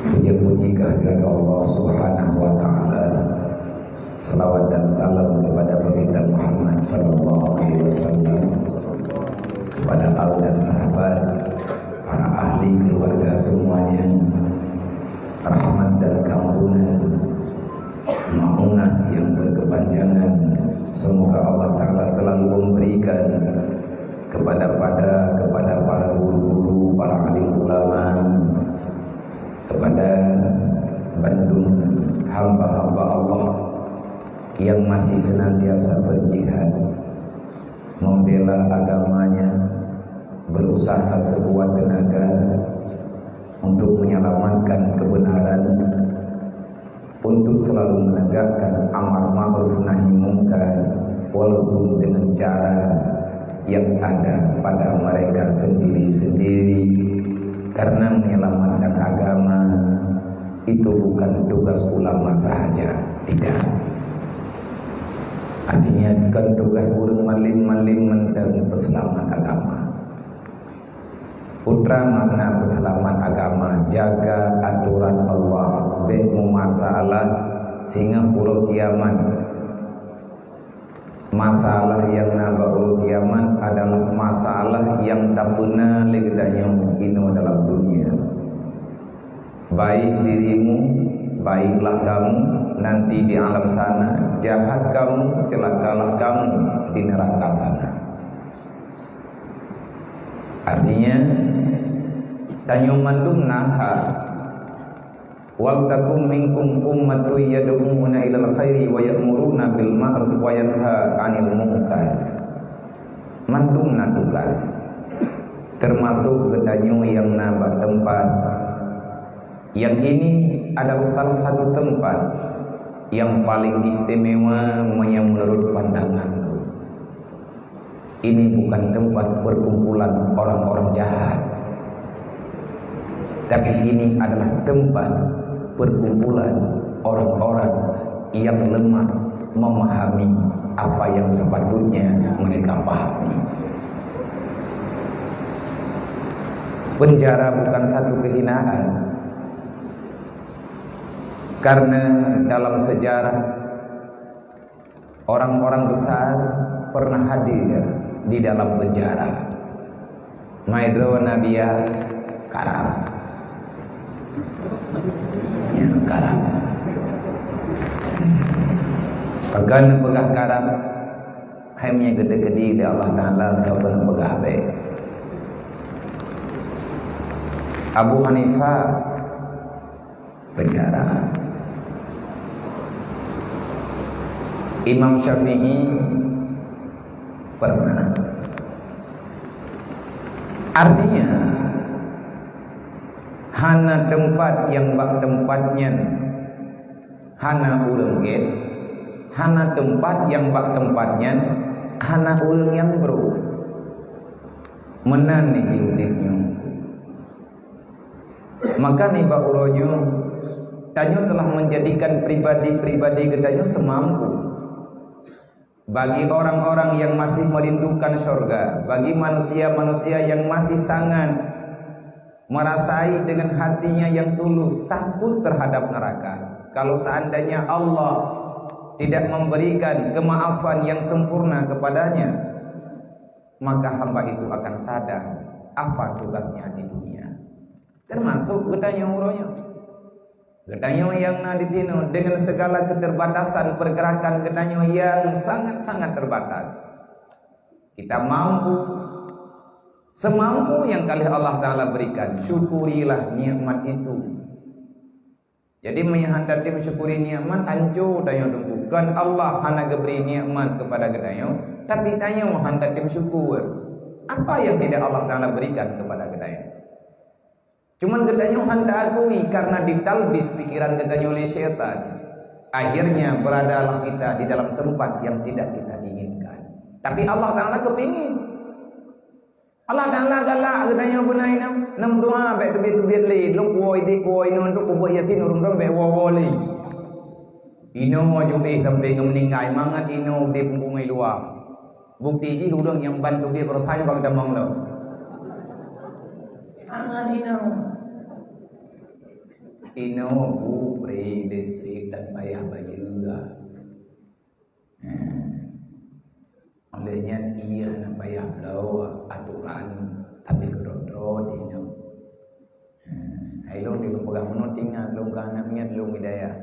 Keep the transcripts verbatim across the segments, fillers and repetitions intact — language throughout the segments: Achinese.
Puja-puji kehadirat Allah Subhanahu wa Ta'ala. Salawat dan salam kepada Baginda Muhammad sallallahu alaihi wasallam, kepada al dan sahabat, para ahli keluarga semuanya, rahmat dan ampunan, maunah yang berkepanjangan. Semoga Allah Ta'ala selalu memberikan kepada, pada, kepada para guru-guru, para alim ulama, kepada bandum hamba-hamba Allah yang masih senantiasa berjihad, membela agamanya, berusaha sekuat tenaga untuk menyelamatkan kebenaran, untuk selalu menegakkan amar ma'ruf nahi mungkar, walaupun dengan cara yang ada pada mereka sendiri-sendiri, karena menyelamatkan agama itu bukan tugas ulama sahaja, tidak. Artinya, bukan tugas ureuëng malim-malim mantong peuseulamat agama. Putra makna peuseulamat agama, jaga atoran Allah, bék meumasalah singoh uroe kiamat. Masalah nyang na bak uroe kiamat adalah masalah nyang tapeuna lé geutanyoe inoe dalam dunia. Baik dirimu, baiklah kamu nanti di alam sana, jahat kamu, celakalah kamu di neraka sana. Artinya, tanyoe mandum na hak. "Wal takum minkum ummatun yad'una ilal khairi wa ya'muruna bil ma'ruf wa yanha 'anil munkar." Mandum na tugas, termasuk geutanyoe nyang na bak teumpat. Yang ini adalah salah satu tempat yang paling istimewa meunyoe menurut pandangan. Ini bukan tempat perkumpulan orang-orang jahat, tapi ini adalah tempat perkumpulan orang-orang yang lemah memahami apa yang sepatutnya mereka pahami. Penjara bukan satu kehinaan, karena dalam sejarah orang-orang besar pernah hadir di dalam penjara. Maedro Nadia karab. Ya, karab. Peugah neupeugah karab, hai meunyo geude-geude di Allah Ta'ala, saban peugah bék. Abu Hanifah penjara. Imam Syafi'i pernah. Artinya, hana tempat nyang bak tempat nyan hana ureuëng gét, hana tempat nyang bak tempat nyan hana ureuëng nyang brok. Meunan nibak udeb nyoe. Maka nibak uroe nyoe, tanyoe telah menjadikan pribadi-pribadi geutanyoe seumampu. Bagi orang-orang yang masih merindukan syurga, bagi manusia-manusia yang masih sangat merasai dengan hatinya yang tulus takut terhadap neraka, kalau seandainya Allah tidak memberikan kemaafan yang sempurna kepadanya, maka hamba itu akan sadar apa tugasnya di dunia. Termasuk geutanyoe uroe nyoe. Geutanyoe nyang na di sinoe, dengan segala keterbatasan pergerakan geutanyoe yang sangat-sangat terbatas, kita mampu, semampu yang ka lheueh Allah Ta'ala berikan, syukurilah nikmat itu. Jadi, meunyo han tatem syukuri nikmat, hanco tanyoe teungku. Kon Allah hana geubri nikmat kepada geutanyoe, tapi tanyoe han tatem syukur. Apa yang tidak Allah Ta'ala berikan kepada geutanyoe? Cuman geutanyoe han taakui karena ditalbis pikiran geutanyoe lé syaitan. Akhirnya, beradalah kita di dalam tempat yang tidak kita inginkan. Tapi Allah Ta'ala kepingin. Allah Ta'ala galak geutanyoe beuna inong. Nam dua bék teubiet-teubiet lé, lôn kuwoe idéh kuwoe inoe, lôn peubuet yatim ureuëng droe bék woe-woe lé. Inoe jubeh sampai ngon meuninggai, mangat inoe udeb ngon luwa. Bukti jih ureuëng nyang ban teubiet beureusaha bak tamong lom. Mangat inoe. Inoe bu pri listrik dan payah bayeue. Hmm. Oleh nyan, ie hana payah bloe aturan, tapi keudroe-droe di inoe. Hmm. Hai lôn di lôn peugah meunoe, tingat lôn ka aneuk miet lôn hidayah.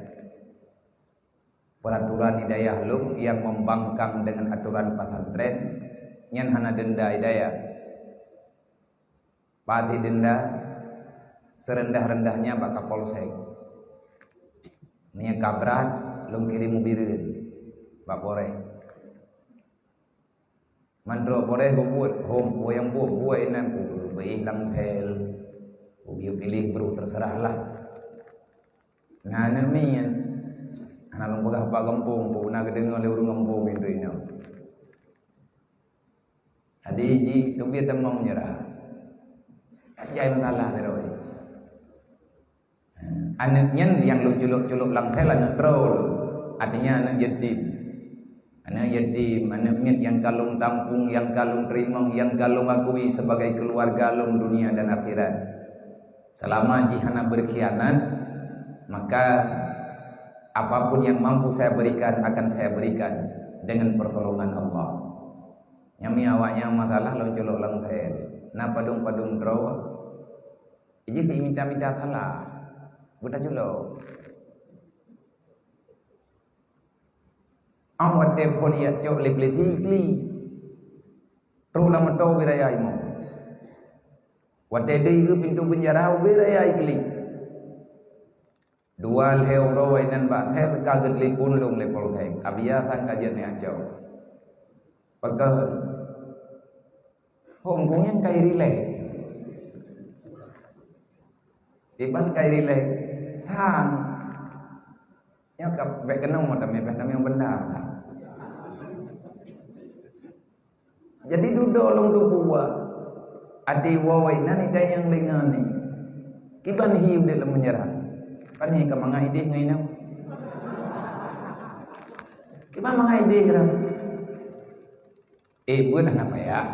Peraturan hidayah lôn nyang membangkang dengan aturan pesantren, nyan hana denda hidayah. Padum denda? Serendah-rendahnya bak Kapolsek. Meunyoe ka brat, lôn kirém u Bireuen bak Polres. Mandro Polres bubuet, hom, peue nyang buet, buet inan, ku beuih lam sel, ku piléh brôk, terserahlah. Na aneuk miet, hana lôn peugah bak gampông, peue na geudeungoe lé ureuëng gampông indri nyoe. Jadi jih teubiet tamong meunyeurah. Jai masalah sidroe. Aneuk nyan nyang lôn culok-culok lam sel aneuk droe lôn. Artinya aneuk yatim. Aneuk yatim, aneuk miet nyang ka lôn tampung, nyang ka lôn teurimong, nyang ka lôn akui sebagai keluarga lôn dunia dan akhirat. Selama jih hana berkhianat, maka apapun yang mampu saya berikan akan saya berikan dengan pertolongan Allah. Nyang mi awaknyan masalah lôn culok lam sel. Na padum-padum droe. Jih mita-mita salah. Buta culok. Ang watée phon jak cok lé polisi kli. Trok lam moto beu raya imoe. Watée deuh u pintoe penjara beu raya kli. Dua lhée uroe inan bak sel ka geutelepon lôn lé polsek. Ka biasa ka jeuet neujak cok. Pakon? Hom geuh nyan kai rilek. Iban kai rilek. Tan. Nyoe ka bék keunoe tamé, bék tamé benda. Jadi dudoe lôn teupeue. Até woe nan itai nyang deungoe ni. Kiban hi udeb lam penjara. Kan hi ka mangat idéh ngon inong. Kiban mangat idéh dah. Eh, buet hana payah.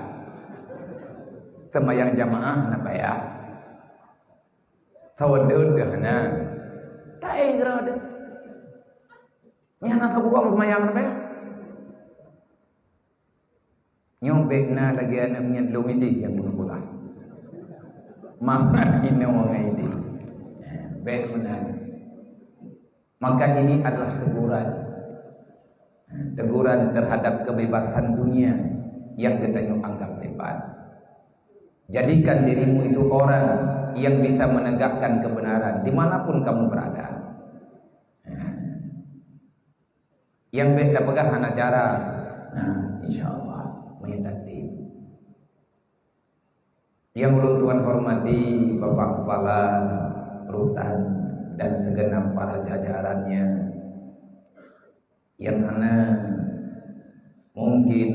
Seumayang jamaah hana payah. Saweue deuh hana. Taéh keudroe deuh. Nyan hana saboh seumayang hana payah. Nyoe bék na lagée aneuk miet lôn idéh nyang bunoe peugah. Mangat inoe ngon idéh. Bék meunan. Maka ini adalah teguran. Teguran terhadap kebebasan dunia yang geutanyoe anggap bebas. Jadikan dirimu itu orang yang bisa menegakkan kebenaran dimanapun kamu berada. Nyang bék tapeugah hana cara. Nah, insya Allah, meunan. Yang ulôn tuan hormati Bapak Kepala Rutan dan segenap para jajarannya yang hana mungkin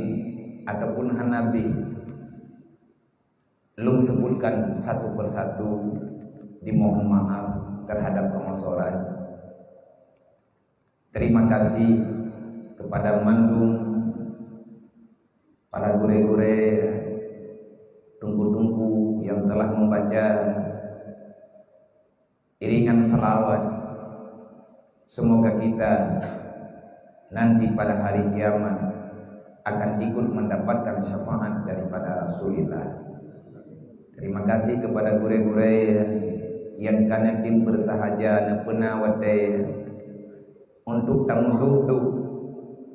ataupun hana bih lôn sebutkan satu persatu, dimohon maaf terhadap keumasoran. Terima kasih kepada mandum para gurée-gurée, teungku-teungku yang telah membaca iringan salawat. Semoga kita nanti pada hari kiamat akan ikut mendapatkan syafaat daripada Rasulullah. Terima kasih kepada gurée-gurée yang karena tim bersahaja neupeuna watée untuk tamuduek-duek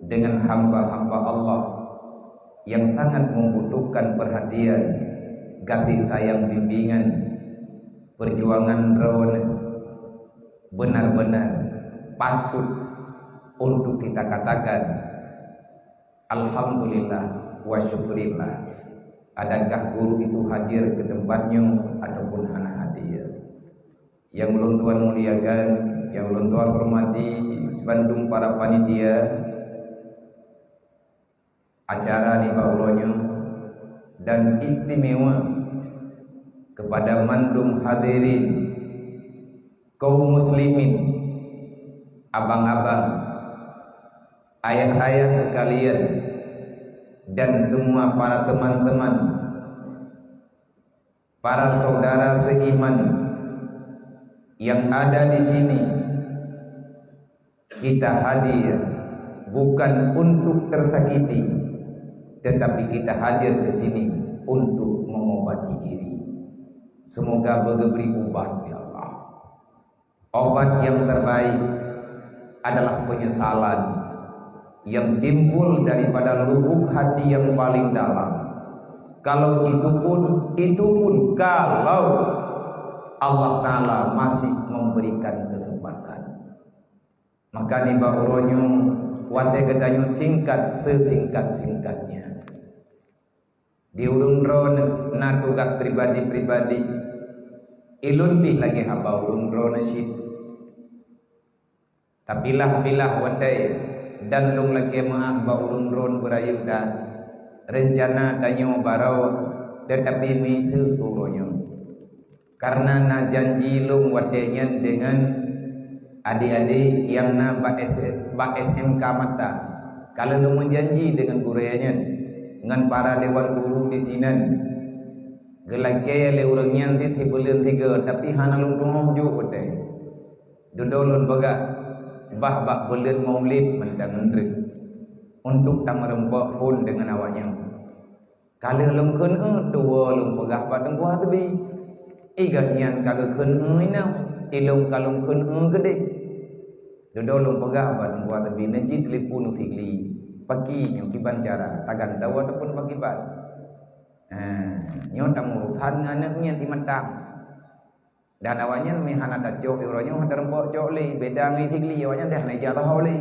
dengan hamba-hamba Allah yang sangat membutuhkan perhatian, kasih sayang, bimbingan, perjuangan droeneuh benar-benar patut untuk kita katakan, "Alhamdulillah wa syukurillah." Adakah guru itu hadir ke tempat nyoe ataupun hana hadir? Yang ulôn tuan muliakan, yang ulôn tuan hormati, bandum para panitia acara nibak uroe nyoe, dan istimewa kepada mandum hadirin, kaum muslimin, abang-abang, ayah-ayah sekalian, dan semua para teman-teman, para saudara seiman Yang ada di sini, kita hadir bukan untuk tersakiti, tetapi kita hadir di sini untuk mengobati diri. Semoga beugeubri ubat, ya Allah. Obat yang terbaik adalah penyesalan yang timbul daripada lubuk hati yang paling dalam. Kalau itu pun, itu pun kalau Allah Ta'ala masih memberikan kesempatan. Maka nibak uroe nyoe, watée geutanyoe singkat sesingkat-singkatnya. Di ureuëng droeneuh na tugas pribadi-pribadi. Ilôn pih lagée haba ureuëng droeneuh cit. Tapilah-pilah watée dan lôn lakée meuáh bak ureuëng droeneuh beurayeuk that. Reuncana tanyoe barô, teutapi miseue uroe nyoe. Kareuna na janji lôn watée nyan deungon adik-adik nyang na bak S-, bak S M K Mata. Ka lheueh lôn meujanji deungon gurée nyan, ngon para dewan guru di sinan. Geulakée lé ureuëng nyan cit sibuleuen sigoe, tapi hana lôn tuoh jok watée. Dudoe lôn peugah, bah bak buleuen Maulid mantong treuk, untuk tameurumpok phon deungon awaknyan. Ka lheueh lôn kheun eu tuwoe lôn peugah bak Teungku Hasbi. I gobnyan ka geukheun eu inong, ilôn ka lôn kheun eu keudeh. Dudoe lôn peugah bak Teungku Hasbi, neuji telepon u Sigli. Paki nyoe kiban cara, tagantoe ataupun pakiban. Ha, nyoe tameurusan ngon aneuk nyan si Matang. Dan awaknyan meuhana tacok uroe nyoe, hana teurumpok cok lé, beda ngon Sigli, awaknyan teuh hana ijak taho lé.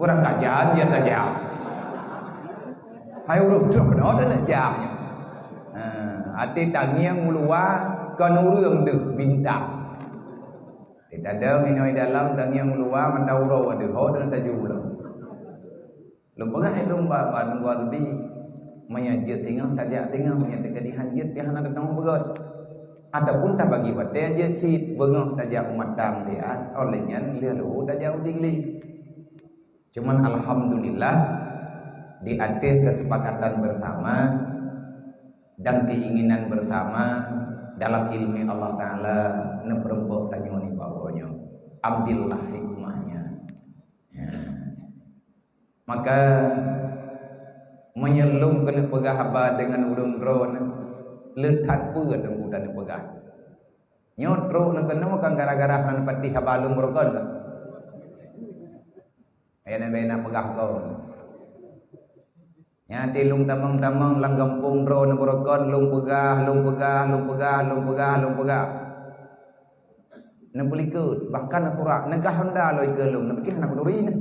Ureuëng tajak, dia tajak. Hai ureuëng tu kena ada nak jak. Ha, até tangieng uluwa kon ureuëng deuh bintang. Di tadong inoi dalam tangieng uluwa mata uroe deuh ho dan taju ulang. Lôn peugah ilôn bak, bak Teungku Hasbi, meunyo jeuet singoh, tajak singoh, meunyo teukeudi han jeuet, pih hana teungoh beugöt. Ataupun tabagi watée jeuet cit, beungoh tajak u Matang siat, óh lheueh nyan lheueh leuhô tajak u Sigli. Cuman alhamdulillah, di ateueh keusepakatan beusama dan keinginan beusama dalam ileumé Allah Ta'ala neupeurumpok tanyoe nibak uroe nyoe. Ambillah hikmahnya. Ya. Maka, meunyoe lôn keuneuk peugah haba deungon ureuëng droeneuh, le that peue teungku taneuk peugah. Nyoe trok neukeunoe kan gara-gara hana patéh haba lôn beurukon ka. Ayah nabi nak peugah kon. Nyan ti lôn tamong-tamong lam gampông droeneuh beurukon, lôn peugah, lôn peugah, lôn peugah, lôn peugah, lôn peugah. Neupeulikot, bahkan neusurak, neugah honda lom ikeue lôn, neupiké hana kuturi nyan.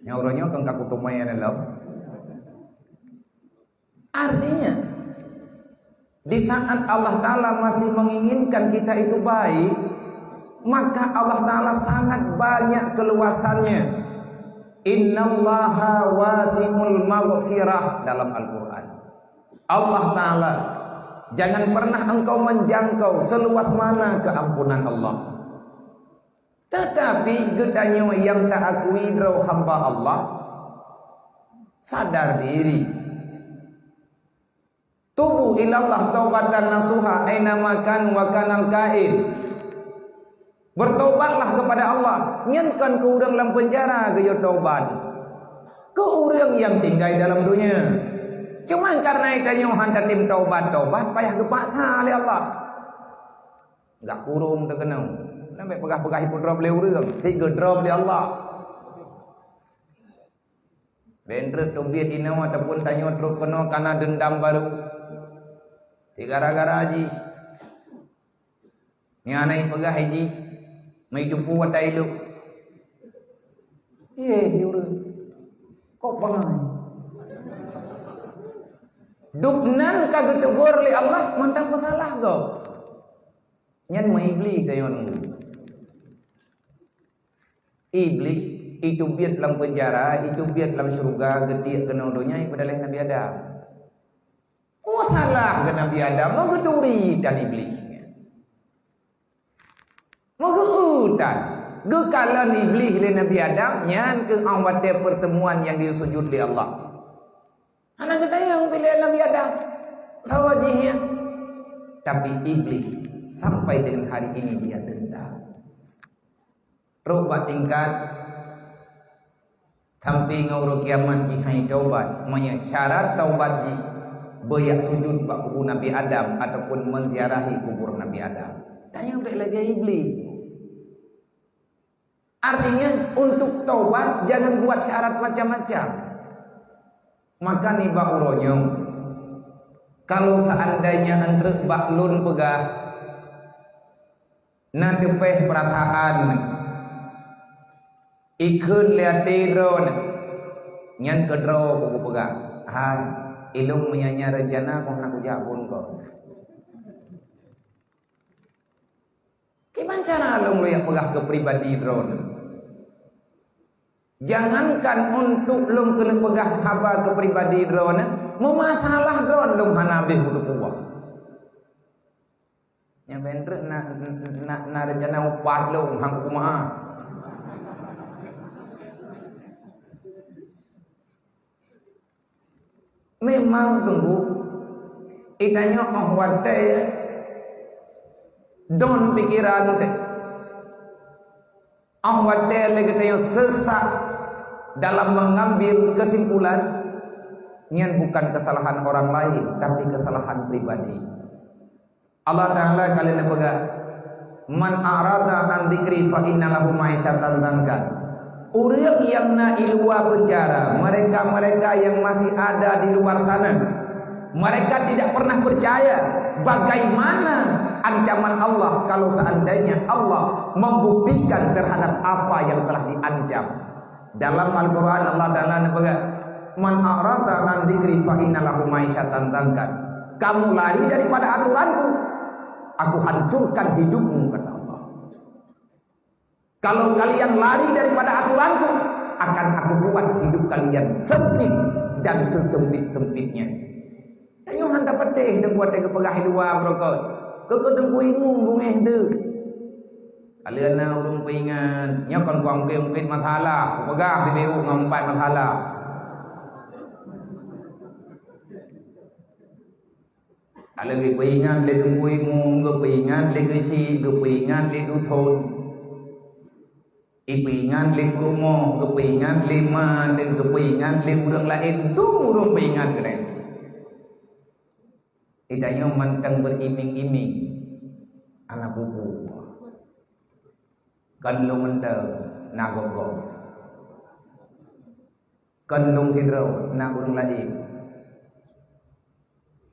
Nyang uroe nyoe keu ka kuteumé nyan lom. Artinya, di saat Allah Ta'ala masih menginginkan kita itu baik, maka Allah Ta'ala sangat banyak keluasannya. Innallaha wasi'ul maghfirah dalam Al-Quran. Allah Ta'ala, jangan pernah engkau menjangkau seluas mana keampunan Allah. Tetapi geutanyoe nyang taakui droe hamba Allah, sadar diri. Tubu ilallah taubatan nasuha aina ma kanu wa kanal kaid. Bertobatlah kepada Allah. Nyan kon keu ureuëng lam peunjara geuyue tobat. Keu ureuëng nyang tinggai dalam donya. Cuman kareuna tanyoe han tatem tobat-tobat, payah geupaksa lé Allah. Gak kurong teukeunong. Nambah peugah-peugah ipeudrop lé ureuëng, cit geudrop lé Allah. Bèk treuk teubiet inoe ataupun tanyoe trok keunoe kana deundam barô. Cit gara-gara jih. Nyan na ipeugah jih, meutupeue watèe ilôk. Yeh, ureuëng. Kok bangai? Dup nan ka geuteugor lé Allah mantong peusalah gob. Nyan meuiblih tanyoe nunggu. Iblih, iteubiet lam peunjara, iteubiet lam syeuruga, geutiek keunoe donya, ipeudaleh Nabi Adam. Oh, salah keu Nabi Adam, meugeuturi tan Iblih. Meugeu-eu tan. Geukalon Iblih lé Nabi Adam, nyan keuh 'oh watèe peurteumuan nyang geusujut lé Allah. Hana geutanyong pih lé Nabi Adam. Sawa jih nyan. Tapi Iblih sampai dengan hari ini dia dendam. Rôh bak tingkat sampai ngon uroe kiamat jih hai taubat. Meunyoe syarat taubat jih beuyak sujud bak kubu Nabi Adam ataupun menziarahi kubur Nabi Adam. Tanyoe bèk lagèe Iblih. Artinya, untuk taubat jangan buat syarat macam-macam. Maka nibak uroe nyoe, kalau seandainya enteuk bak lôn peugah, na teupeh peurasaan, ikheun lé até droeneuh, nyan keudroe kupeugah, "Hai, ilôn meunyoe nyan rencana kong na kujak phôn kong." Kiban cara lôn lôn jak peugah keu pribadi droeneuh? Jangankan untuk lôn keuneuk peugah haba keu pribadi droeneuh, meumasalah droeneuh lôn hana habéh kuteupeubuet. Nyang ben treuk na, na, na rencana upat lôn hang kukumaha. Memang teungku, geutanyoe óh watèe don pikeran teuh. Óh watèe lé geutanyoe seusak dalam mengambil kesimpulan, nyan bukan kesalahan orang lain, tapi kesalahan pribadi. Allah Ta'ala ka lheueh neupeugah, "Man a'rada an dzikri fa inna lahu ma'isyatan dhanka." Ureuëng nyang na i luwa penjara, mereka-mereka yang masih ada di luar sana, mereka tidak pernah percaya bagaimana ancaman Allah kalau seandainya Allah membuktikan terhadap apa yang telah diancam. Dalam Al-Quran Allah Ta'ala neupeugah, "Man a'rada an dzikri fa inna lahu ma'isyatan dhanka." Kamu lari daripada aturanku, aku hancurkan hidupmu, kata Allah. Kalau kalian lari daripada aturanku, akan aku buat hidup kalian sempit dan sesempit-sempitnya. Tanyoe han tapatéh deungon watée geupeugah i luwa beurokot. Keu teungku imum bungéh deuh. Ka lheueh na ureuëng peuingat, nyoe kon kuang ungkét-ungkét masalah, kupeugah di B U ngon empat masalah. Ka lheueh geupeuingat lé teungku imum, geupeuingat lé geuchik, geupeuingat lé duthon. Ipeuingat lé peurumoh, geupeuingat lé ma, geupeuingat lé ureuëng laén, dum ureuëng peuingat keudeh. Geutanyoe mantong beuriming-iming, hana peue-peue. Kon lôn mantong na gob-gob. Kon lôn sidroe na ureuëng laén.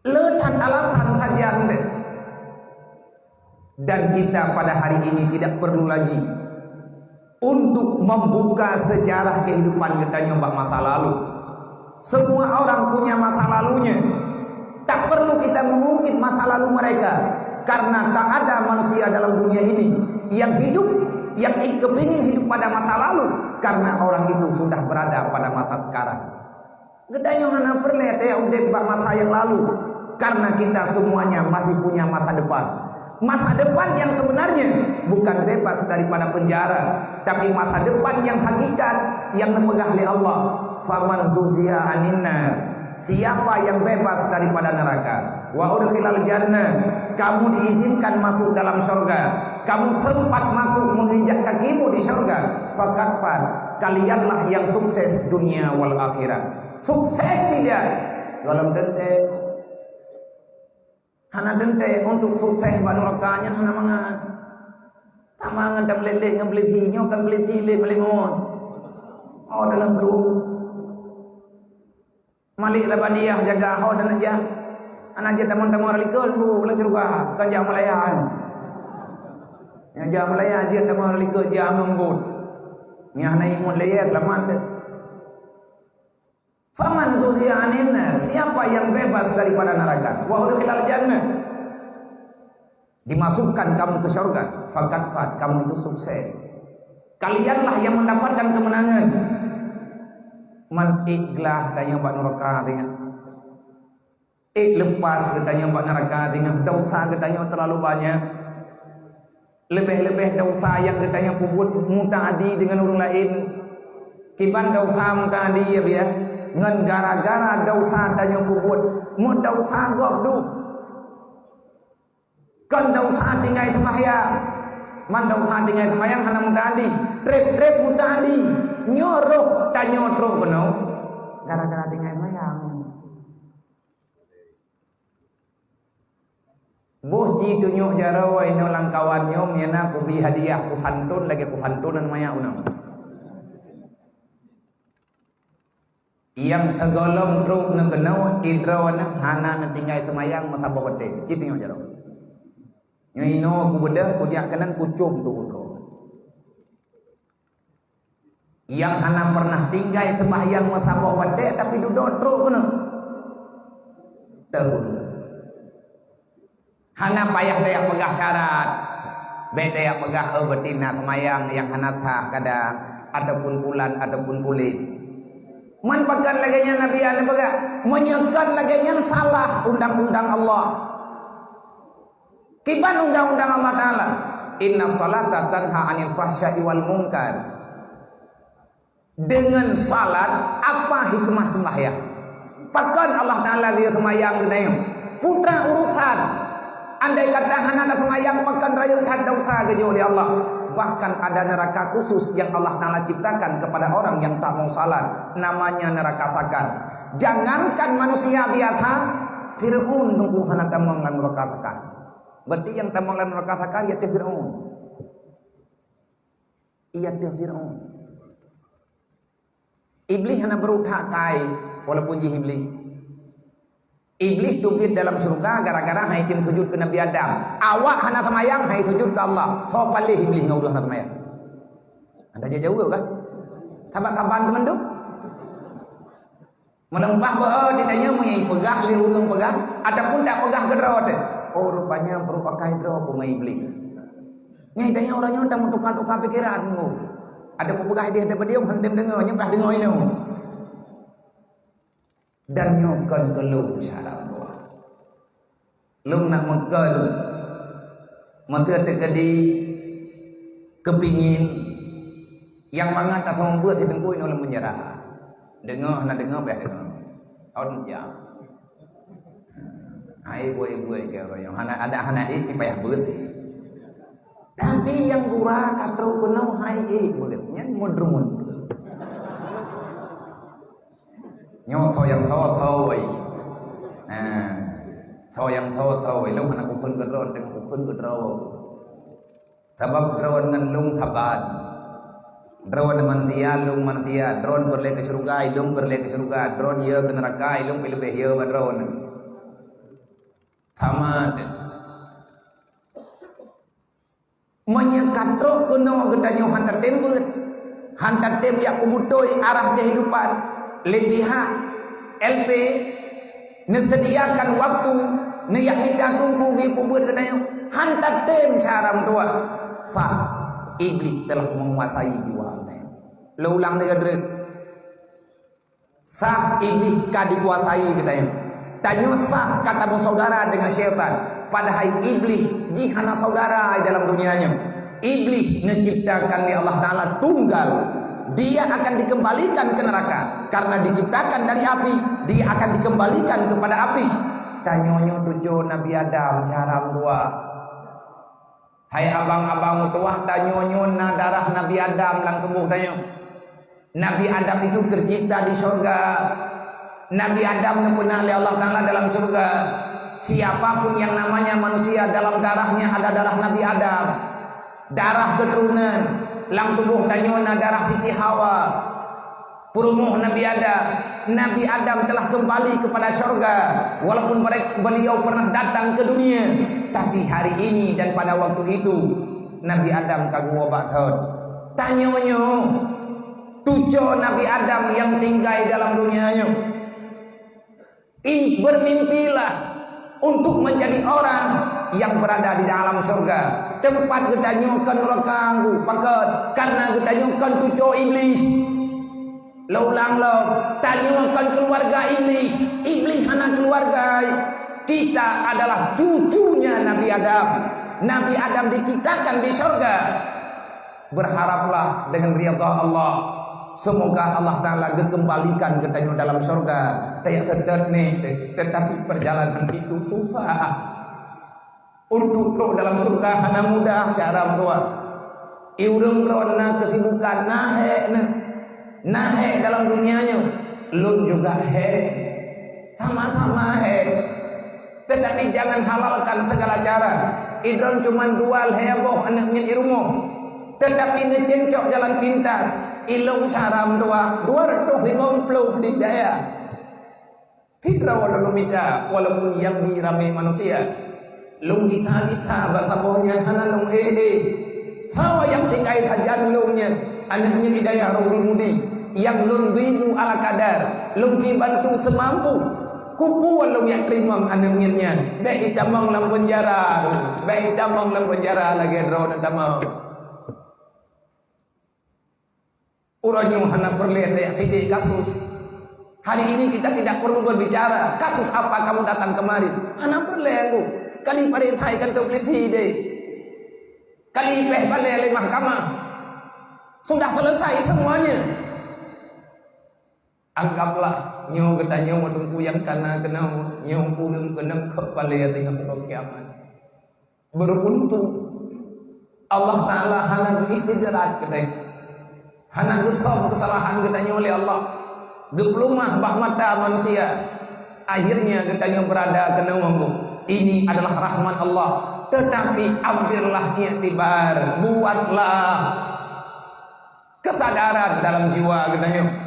Le that alasan sajan deh. Dan kita pada hari ini tidak perlu lagi untuk membuka sejarah kehidupan geutanyoe bak masa lalu. Semua orang punya masa lalunya. Tak perlu kita mengungkit masa lalu mereka, karena tak ada manusia dalam dunia ini yang hidup, yang i-, kepingin hidup pada masa lalu, karena orang itu sudah berada pada masa sekarang. Geutanyoe hana peureulée teuh udeb bak masa yang lalu, karena kita semuanya masih punya masa depan. Masa depan yang sebenarnya bukan bebas daripada penjara, tapi masa depan yang hakikat yang neupeugah lé Allah, "Faman zuhziha 'anin nar," siapa yang bebas daripada neraka, "wa udkhilal jannah," kamu diizinkan masuk dalam syurga, kamu sempat masuk menginjak kakimu di syurga, faqad faz, kalianlah yang sukses dunia wal akhirat. Sukses tidak? Gohlom teuntée. Hana teuntée untuk sukses bak nuraka nyan hana mangat. Sama ngon tameulet-let ngon peulisi, nyoe kan peulisi lé malék mawöt. Oh, dalam belum. Malik Zabaniah jaga ho dan aja. Anak jeuet tamong-tamong rali keue bu lam syeuruga, bukan jak meulayan. Nyang jak meulayan jeuet tamong rali keue jak ngon buet. Nyang hana imut lé seulamat teuh. Faman zuhziha 'anin nar, siapa yang bebas daripada neraka, wa udkhilal jannah, dimasukkan kamu ke syurga, faqad faz, kamu itu sukses. Kalianlah yang mendapatkan kemenangan. Man ék glah tanyoe bak nuraka teuh nyan. Ék lepas geutanyoe bak nuraka teuh nyan. Dosa geutanyoe terlalu banyak. Leubeh-leubeh dosa nyang geutanyoe peubuet mutaadi deungon ureuëng laén. Kiban dosa mutaadi ya biya. Ngon gara-gara dosa tanyoe peubuet, meudosa gob dum. Kon desya tinggai seumayang. Man desya tinggai seumayang hana muta'addi. Treb-treb muta'addi. Nyoe roh tanyoe trok keunoe gara-gara tinggai seumayang. Boh ji tunyok jaroe inoe lam kawan nyoe, meunyo na kubi hadiah, kusantun lagèe kusantun aneuk manyak unoe. Nyang sigohlom trok neukeunoe, idroe neuh hana neutinggai seumayang meusaboh watèe. Cit nyoe jaroe. Nyoe inoe kubeudôh, kujak keunan, kucôm tu udroe. Nyang hana pernah tinggai seumayang meusaboh watèe, tapi dudoe trok keunoe. Teuh udroe. Hana payah tajak peugah syarat. Bèk tajak peugah, "Oh, beurati na seumayang nyang hana sah kadang, ataupun pulan, ataupun pulit." Man pakon lagèe nyan Nabi neupeugah, meunyo kon lagèe nyan salah undang-undang Allah. Kiban undang-undang Allah Taala, "Inna salata tanha 'anil fahsya'i wal munkar." Deungon salat, apa hikmah seumbahyang? Pakon Allah Taala geuyue seumayang geutanyoe? Putra urusan. Andai kata hana taseumayang, pakon rayeuk that desya geujok lé Allah. Bahkan ada neraka khusus yang Allah Taala ciptakan kepada orang yang tak mau salat. Namanya neraka Sakar. Jangankan manusia biasa, Fir'aun teungku hana tamong lam neraka Sakar. Berarti yang tamong lam neraka Sakar, yaitu Fir'aun. Iya teuh Fir'aun. Iblih hana brôk that kai, walaupun jih Iblih. Iblih teubiet dalam syeuruga gara-gara han item sujud keu Nabi Adam. Awak hana seumayang, han isujud keu Allah. Soe paléh Iblih ngon ureueng hana seumayang? Anda jaweueb kan? Saban-saban teumandum. Meuleumpah beu, oh, ditanyoe meunyo ipeugah lé ureueng peugah ataupun tak peugah keudroe teuh. Oh, rupanya brôk akai droe peue ngon Iblih. Nyan tanyoe uroe nyoe tameutuka-tuka pikeran, oh. Ada kupeugah idéh daripada nyoe, hana tem deungoe, nyoe kah deungoe inoe. Dan nyoe kon keu lôn syedara meutuwah. Lôn nak meukeul, meuseu teukeudi keupingin nyang mangat taseumeubeuet si teungku inoe lam penjara. Deungoe hana deungoe, payah deungoe. Awak jam. Hai buet-buet keu ureueng nyang hana, ada hana ék, payah beuet. Tapi nyang gura ka trok keunoe hai ék beuet, nyan mudrun. Nyoe tho nyang tho, tho wai. Ha. Tho nyang tho, tho wai. Lôn hana kukheun keu droe, teungoh kukheun keu droe. Sabab droe ngon lôn saban. Droe manusia, lôn manusia. Droe peureulèe keu syeuruga, lôn peureulèe keu syeuruga. Droe yö keu neuraka, lôn pih leubeh yö bak droe. Sama teuh. Meunyoe ka trok keunoe geutanyoe han tatem beuet, han tatem jak peubutôi arah keuhidupan lé pihak L P, neuseudiakan waktu, neujak mita teungku geupeubeuet geutanyoe, han tatem cara meutuwah, sah Iblih telah menguasai jiwa geutanyoe. Lôn ulang lé keudroe. Sah Iblih ka dikuasai geutanyoe. Tanyoe sah ka tameusaudara deungon syaitan, padahai Iblih jih hana saudara dalam dunia nyoe. Iblih neuciptakan lé Allah Taala tunggal. Dia akan dikembalikan ke neraka karena diciptakan dari api, dia akan dikembalikan kepada api. Tanyoe nyoe tujoh Nabi Adam cara meutuwah. Hai abang-abang meutuwah, tanyoe nyoe na darah Nabi Adam lam tuboh tanyoe. Nabi Adam itu tercipta di syurga. Nabi Adam neupeuna lé Allah Taala dalam syurga. Siapapun yang namanya manusia dalam darahnya ada darah Nabi Adam. Darah keturunan lam tuboh tanyoe na darah Siti Hawa. Peurumoh Nabi Adam, Nabi Adam telah kembali kepada syurga, walaupun merek-, beliau pernah datang ke dunia, tapi hari ini dan pada waktu itu, Nabi Adam ka geuwoe bak thon. Tanyoe nyoe, tujoh Nabi Adam nyang tinggai dalam dunia nyoe. In-, bermimpilah untuk menjadi orang yang berada di dalam syurga. Tempat geutanyoe kon nuraka, pakon? Karena geutanyoe kon tujoh Iblih. Lôn ulang lom, tanyoe kon keuluwarga Iblih. Iblih hana keuluwarga. Kita adalah cucunya Nabi Adam. Nabi Adam diciptakan di syurga. Berharaplah dengan ridha Allah. Semoga Allah Taala geukembalikan geutanyoe dalam syurga. Tajak seutôt nyoe, tetapi perjalanan itu susah. Untuk trok dalam syurga hana mudah, syedara meutuah. Ureuëng droe na kesibukan, na hék na. Na hék dalam dunia nyoe, lôn juga hék. Sama-sama hék. Tetapi jangan halalkan segala cara. Idroe cuman dua lhée boh aneuëk miet i rumoh. Tetapi neucok jalan pintas. Ilong syedara meutuah dua ratus lima puluh di daya. Sidroe lôn mita, walaupun nyang bi ramé manusia. Lôn gisa-gisa bak saboh nyan hana lôn éh-éh. Sawa nyang tinggai sajan lôn nyan, aneuëk miet i dayah Rohul Mudi, nyang lôn bri bu ala kadar, lôn ci bantu seumampu. Kupeue lôn jak teurimong aneuëk miet nyan, bék itamong lam peunjara, bék itamong lam peunjara lagée droeneuh tamong. Uroe nyoe hana peureulée tajak sideh kasus. Hari ini kita tidak perlu berbicara kasus apa kamu datang kemari. Hana peureulée, Teungku. Kali paretai kan teupeuleupie deh. Kali péh balée lé mahkamah. Sudah selesai semuanya. Anggaplah nyoe geutanyoe meutungku nyang kana keunoe, nyoe ureuëng keunoe kok balée teungoh uroe kiamat. Beruntung Allah Ta'ala hana geuistidraj geutanyoe. Hana geusöm keusalahan geutanyoe lé Allah. Geupeulumah bak mata manusia. Akhirnya geutanyoe berada keunoe. Ini adalah rahmat Allah. Tetapi ambillah iktibar, buatlah kesadaran dalam jiwa geutanyoe.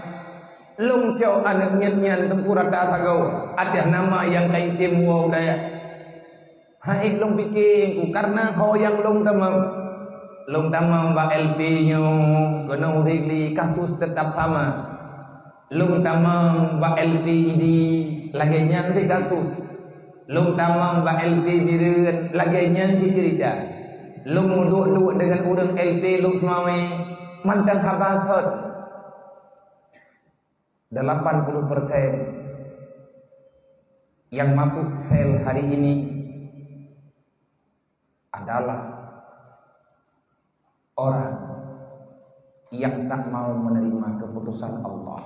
Lôn cok aneuëk miet nyan Teungku rata sagoe ateueh nama nyang ka item woe u dayah. Hai lôn pike, Teungku, karena ho nyang lôn tamong. Lôn tamong bak L P nyoe, keunoe Sigli kasus tetap sama. Lôn tamong bak L P Idi, lagée nyan di kasus. Lôn tamong bak L P Bireuen, lagée nyan cit ceurita. Lôn meuduek-duek deungon ureuëng L P Lhokseumawe, mantong haba thot. Delapan puluh persen yang masuk sel hari ini adalah orang yang tak mau menerima keputusan Allah.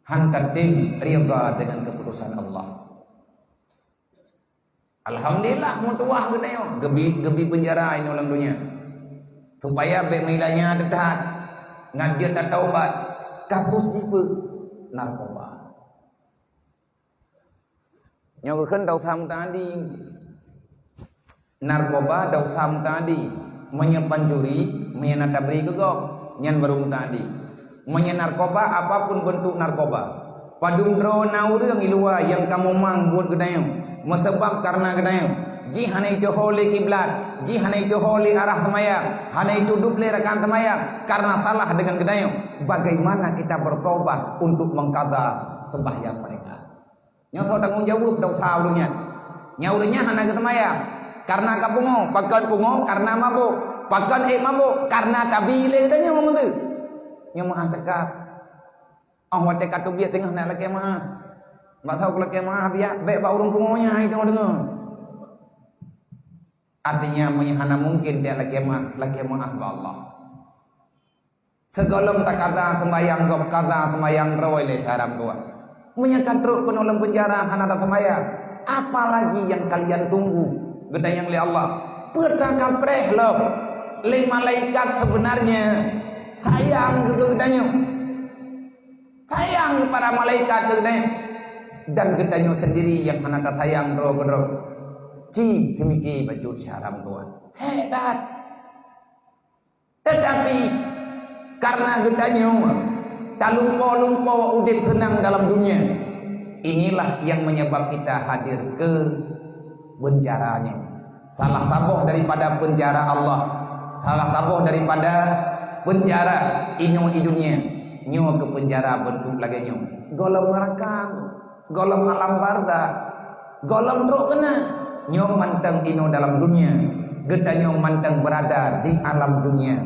Han tatem ridha dengan keputusan Allah. Alhamdulillah, meutuwah geutanyoe, geubi, geubi peunjara inoe lam donya. Supaya bék meulanya teuthat, ngat jeuet tataubat, kasus jih peue? Narkoba. Nyoe geukheun desya muta'adi. Narkoba desya muta'adi. Meunyoe pancuri, meunyoe na tabri keu gob, nyan baru muta'adi. Meunyoe narkoba, apapun bentuk narkoba. Padum droe na ureuëng i luwa nyang ka mumang buet geutanyoe, meuseubab kareuna geutanyoe. Jih hana jiteuho lé kiblat, jih hana jiteuho lé arah seumayang, hana jitudôb lé rakan seumayang, kareuna salah deungon geutanyoe. Bagaimana kita bertobat untuk mengqadha sembahyang mereka? Nyoe soe tanggong jaweueb desya ureuëng nyan. Nyan ureuëng nyan hana geuseumayang kareuna ka pungo, pakon pungo kareuna mabök, pakon ék mabök kareuna tabi lé geutanyoe meunteue. Nyoe meu'ah cakap. Oh watée ka teubiet teungoh na lakée meu'ah. Bak saboh lakée meu'ah biak bék bak ureuëng pungo nyan hai deungoe-deungoe. Artinya meunyoe hana mungken tiak lakée meu'ah, lakée meu'ah bak Allah. Sigohlom taqadha seumbahyang gob, qadha seumbahyang droe lé syedara meutuwah. Meunyoe ka trok keunoe lam peunjara hana taseumbahyang, apalagi nyang kalian tunggu? Geutanyong lé Allah, peue ka preh lom lé malaikat seubeunarnya sayang keu geutanyoe. Sayang keu para malaikat keu geutanyoe. Dan geutanyoe sendiri nyang hana tasayang droe keudroe. Ci teumiki bacut syedara meutuwah. Hék that. Tetapi, kareuna geutanyoe talumpo-lumpo udeb seunang dalam dunia, inilah yang menyebab kita hadir ke beunjara nyoe. Salah saboh daripada peunjara Allah, salah saboh daripada peunjara inoe di dunia, nyoe keu peunjara bentuk lagée nyoe. Gohlom meuraka. Gohlom alam barzakh, gohlom trok keunan. Nyoe mantong inoe dalam dunia, geutanyoe mantong beurada di alam dunia.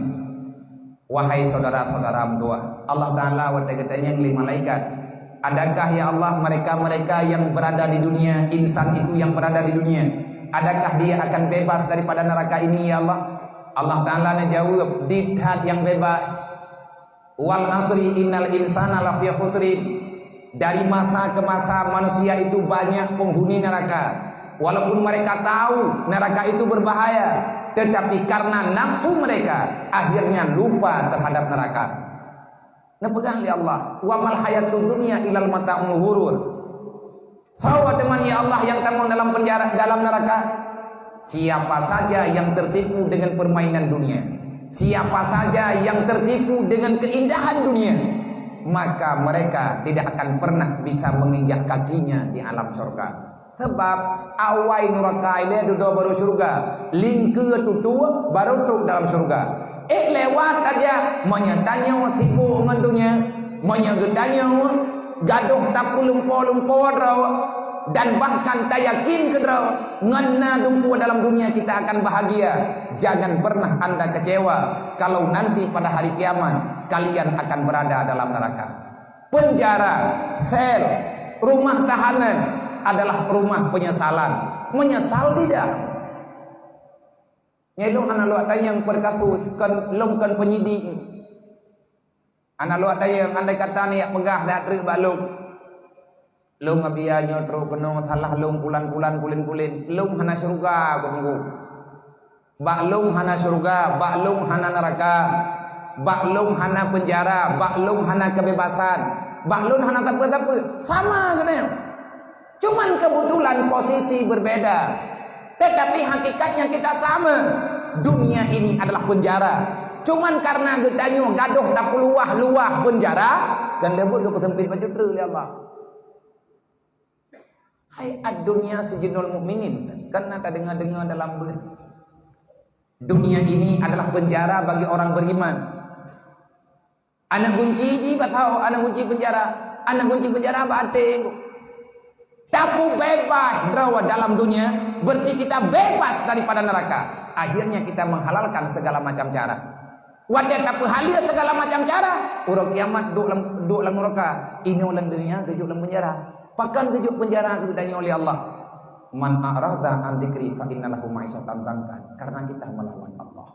Wahai syedara-syedara meutuwah, Allah Ta'ala watée geutanyong lé malaikat, "Adakah, ya Allah, mereka-mereka yang berada di dunia, insan itu yang berada di dunia, adakah dia akan bebas daripada neraka ini, ya Allah?" Allah Ta'ala neujaweueb, "Di that nyang bebas." "Wal asri innal insana lafi khusrin." Dari masa ke masa manusia itu banyak penghuni neraka. Walaupun mereka tahu neraka itu berbahaya, tetapi karena nafsu mereka, akhirnya lupa terhadap neraka. Neupeugah lé Allah, "Wa mal hayatud dunya illa mata'ul ghurur." Soe teuma, ya Allah, nyang tamong dalam penjara, dalam neraka? Siapa saja yang tertipu dengan permainan dunia, siapa saja yang tertipu dengan keindahan dunia, maka mereka tidak akan pernah bisa menginjak kakinya di alam surga. Sabab awai nuraka ilée dudoe barô syeuruga, lingkeue tutue barô trok dalam syeuruga. Ék lewat aja, meunyoe tanyoe sibok ngon donya, meunyoe geutanyoe gadôh tapeulumpo-lumpo droe dan bahkan tayakin keudroe ngon na dumpeue dalam dunia kita akan bahagia, jangan pernah anda kecewa kalau nanti pada hari kiamat kalian akan berada dalam neraka. Penjara, sel, rumah tahanan adalah rumah penyesalan. Menyesal tidak? Nyoe lôn hana lôn tanyong perkasus, kon, lôn kon penyidik. Hana lôn tanyong, andai kata neujak peugah that treuk bak lôn. Lôn ngon biya nyoe trok keunoe, salah lôn pulan-pulan, pulen-pulen. Lôn hana syeuruga, Teungku. Bak lôn hana syeuruga, bak lôn hana neuraka, bak lôn hana peunjara, bak lôn hana keubebasan, bak lôn hana sapeue-sapeue. Sama keunoe. Cuman kebetulan posisi berbeda. Tetapi hakikatnya kita sama. Dunia ini adalah penjara. Cuman karena geutanyoe gadôh tapeuluwah-luwah peunjara, kan lé buet geupeuseumpét bacut treuk lé Allah. Hai ad-dunya sijnul mu'minin, kan na tadeungoe-deungoe dalam beuet. Dunia ini adalah penjara bagi orang beriman. Aneuk gunci jih bak saho, aneuk gunci penjara, aneuk gunci penjara bak até. Tapeubeubaih droe dalam dunia, berarti kita bebas daripada neraka. Akhirnya kita menghalalkan segala macam cara. Watée tapeuhaleue segala macam cara, uroe kiamat duek lam, duek lam nuraka, inoe lam dunia geujok lam penjara. Pakon geujok penjara geutanyoe lé Allah? "Man a'rada an dzikri fa inna lahu ma'isyatan dhanka." Karena kita melawan Allah.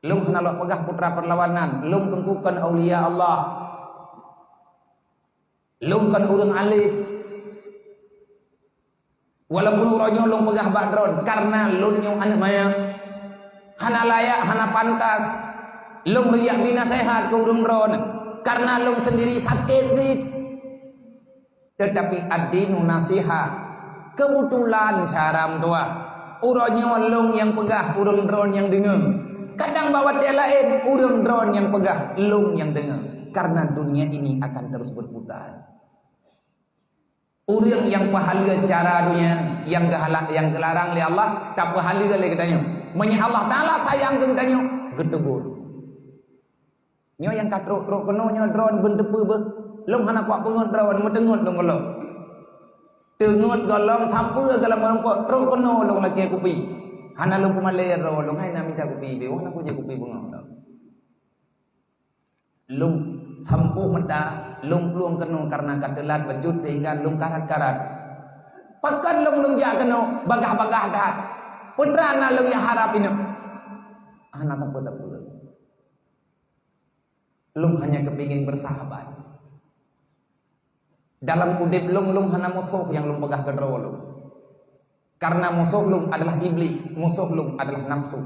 Lôn hana lôn peugah putra perlawanan, lôn teungku kon aulia Allah. Lôn kon ureuëng alim. Walaupun uroe nyoe lôn peugah bak droen, karena lôn nyoe aneuk manyak. Hana layak, hana pantas lôn riyak bri naseuhat keu ureuëng droen, karena lôn sendiri sakét cit. Tetapi ad-dinu nasihah. Kebetulan syara meutuah, uroe nyoe lôn nyang peugah, ureuëng droen nyang deungoe. Kadang bak watée laén, ureuëng droen nyang peugah, lôn nyang deungoe. Karena dunia ini akan terus berputar. Ureuëng nyang peuhaleue cara dunia nyang geuhala-, nyang geularang lé Allah, tapeuhaleue lé geutanyoe. Meunyoe Allah Taala sayang keu geutanyoe, geutegur. Nyoe nyang ka trok-trok keunoe nyoe droen beunteupeu beuh. Lôn hana kuat peungeut droen, meuteungeut lôn gohlom. Teungeut gohlom sapeue gohlom meurumpok, trok keunoe lôn lakée kupi. Hana lôn peumalée droe lôn, hai na mita kupi, beuh hana kujak kupi beungoh lôn. Lôn sampôh meuta, lôn plueng keunoe kareuna ka teulat bacut sehingga lôn karat-karat. Pakon lôn, lôn jak keunoe bagah-bagah that. Peue teuma na lôn jak harab inoe? Hana sapeue-sapeue. Lôn hanya kepingin bersahabat. Dalam udeb lôn, lôn hana musoh nyang lôn peugah keudroe lôn. Karena musoh lôn adalah iblih, musoh lôn adalah nafsu.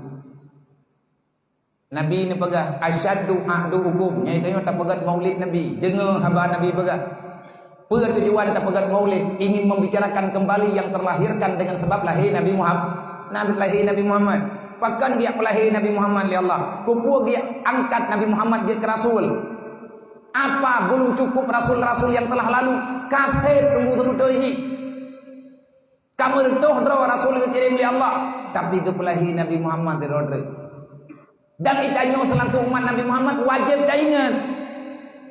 Nabi neupeugah, "Asyaddu a'duukum," nyan tanyoe tapeugét maulid Nabi. Deungoe haba Nabi peugah. Peue tujuan tapeugét maulid? Ingin membicarakan kembali yang terlahirkan dengan sebab lahé Nabi Muham-, Nabi, lahé Nabi Muhammad. Pakon geujak peulahé Nabi Muhammad lé Allah? Keupeue geujak angkat Nabi Muhammad jeuet keu rasul? Apa belum cukup rasul-rasul yang telah lalu? Ka sép teungku seubeutôi jih. Ka meureutôh droe rasul geukirém lé Allah, tapi geupeulahé Nabi Muhammad di droe treuk. Dan geutanyoe seulaku umat Nabi Muhammad wajéb taingat,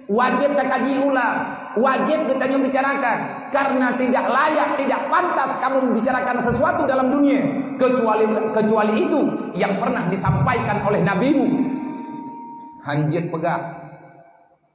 wajéb takaji ulang, wajéb geutanyoe bicarakan, karena tidak layak, tidak pantas kamu membicarakan sesuatu dalam dunia kecuali, kecuali itu yang pernah disampaikan oleh nabimu. Hanjeuet peugah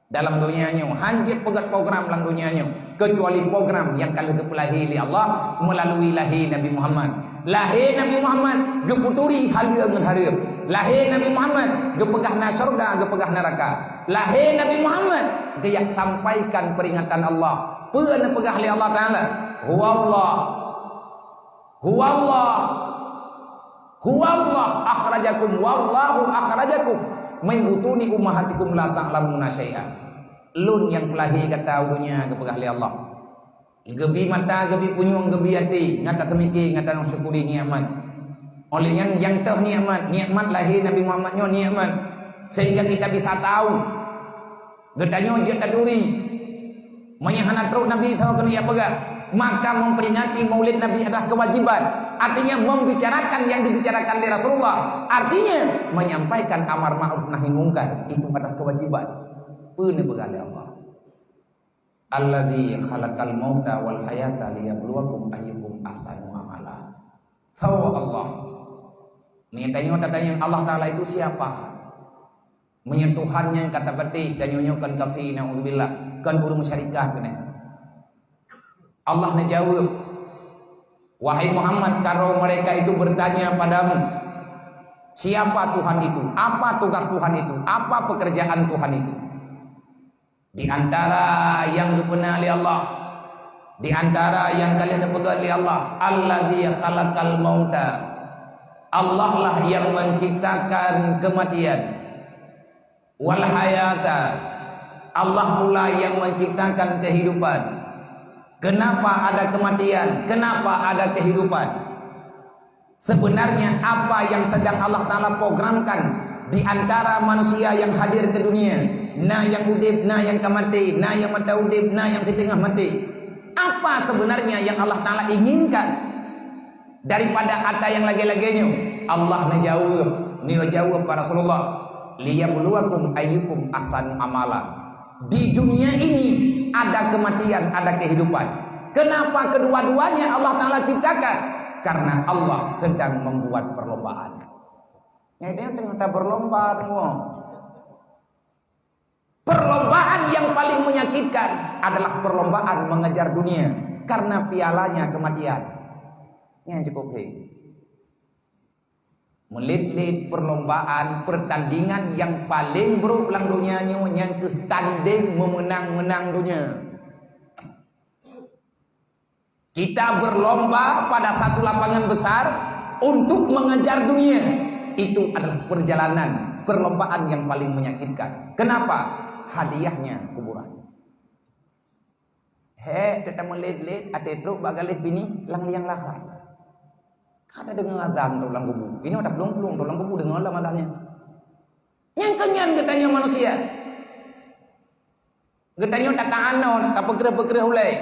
dalam donya nyoe, hanjeuet peugét program lam donya nyoe, kecuali program nyang ka lheueh geupeulahé lé Allah meulalu lahé Nabi Muhammad. Lahé Nabi Muhammad geupeuturi haleue ngon hareuem. Lahé Nabi Muhammad geupeugah na syeuruga, geupeugah neuraka. Lahé Nabi Muhammad geujak sampaikan peuringatan Allah. Peue neupeugah lé Allah Taala? Huwallah. Huwallah. Huwallah akhrajakum, wallahu akhrajakum min butuni ummahatikum la ta'lamuna syai'a. Lôn nyang peulahé gata u donya, geupeugah lé Allah. Geubi mata, geubi punyueng, geubi até, ngat taseumike, ngat tasyukuri nikmat. Oleh nyan, nyang toh nikmat, nikmat lahé Nabi Muhammad nyoe nikmat. Sehingga kita bisa tahu. Geutanyoe jeuet taturi. Meunyoe hana trok Nabi saboh keuneuk jak peugah, maka memperingati Maulid Nabi adalah kewajiban. Artinya membicarakan yang dibicarakan oleh Rasulullah. Artinya menyampaikan amar ma'ruf nahi mungkar itu adalah kewajiban. Peue neupeugah lé Allah? Alladzi khalaqal mauta wal hayata liyabluwakum ayyukum ahsanu amala. Saboh Allah. Meunyoe tanyoe tatanyong Allah Taala itu siapa? Meunyoe Tuhan nyang ka tapatéh, tanyoe nyoe kon kafé, naudzubillah, kon ureuëng musyrikat keunoe. Allah neujaweueb, "Wahai Muhammad, karoe mereka itu bertanya padamu, siapa Tuhan itu? Apa tugas Tuhan itu? Apa pekerjaan Tuhan itu?" Di antara nyang geupeuna lé Allah, di antara nyang ka lheueh neupeugah lé Allah, "Alladzi khalaqal mauta." Allah lah yang menciptakan kematian. "Wal hayata." Allah pula yang menciptakan kehidupan. Kenapa ada kematian? Kenapa ada kehidupan? Sebenarnya apa yang sedang Allah Taala programkan di antara manusia yang hadir ke dunia? Na nyang udeb, na nyang ka maté, na nyang mantong udeb, na nyang siteungoh maté. Apa sebenarnya yang Allah Taala inginkan daripada atra nyang lagée-lagée nyoe? Allah neujaweueb, neujaweueb bak Rasulullah, "Liyabluwakum ayyukum ahsanu amala." Di dunia ini ada kematian, ada kehidupan. Kenapa kedua-duanya Allah Taala ciptakan? Karena Allah sedang membuat perlombaan. Nyan teungoh taberlomba teungoh. Perlombaan yang paling menyakitkan adalah perlombaan mengejar dunia karena pialanya kematian. Nyan cukup hé. Meulet-let perlombaan, pertandingan nyang paleng brok lam donya nyoe nyang keuh tandeng meumeunang-meunang donya. Kita berlomba pada satu lapangan besar untuk mengejar dunia. Itu adalah perjalanan, perlombaan yang paling menyakitkan. Kenapa? Hadiahnya kuburan. Hék, teutameulét-lét, até trok bak galéh bini, lam liang lahat. Ka tadeungoe azan trok lam kubu. Inoe taplueng-plueng trok lam kubu, deungoe lom azan nyan. Nyang keu nyan geutanyoe manusia. Geutanyoe tataanot, tapeukreueh-peukreueh ulée.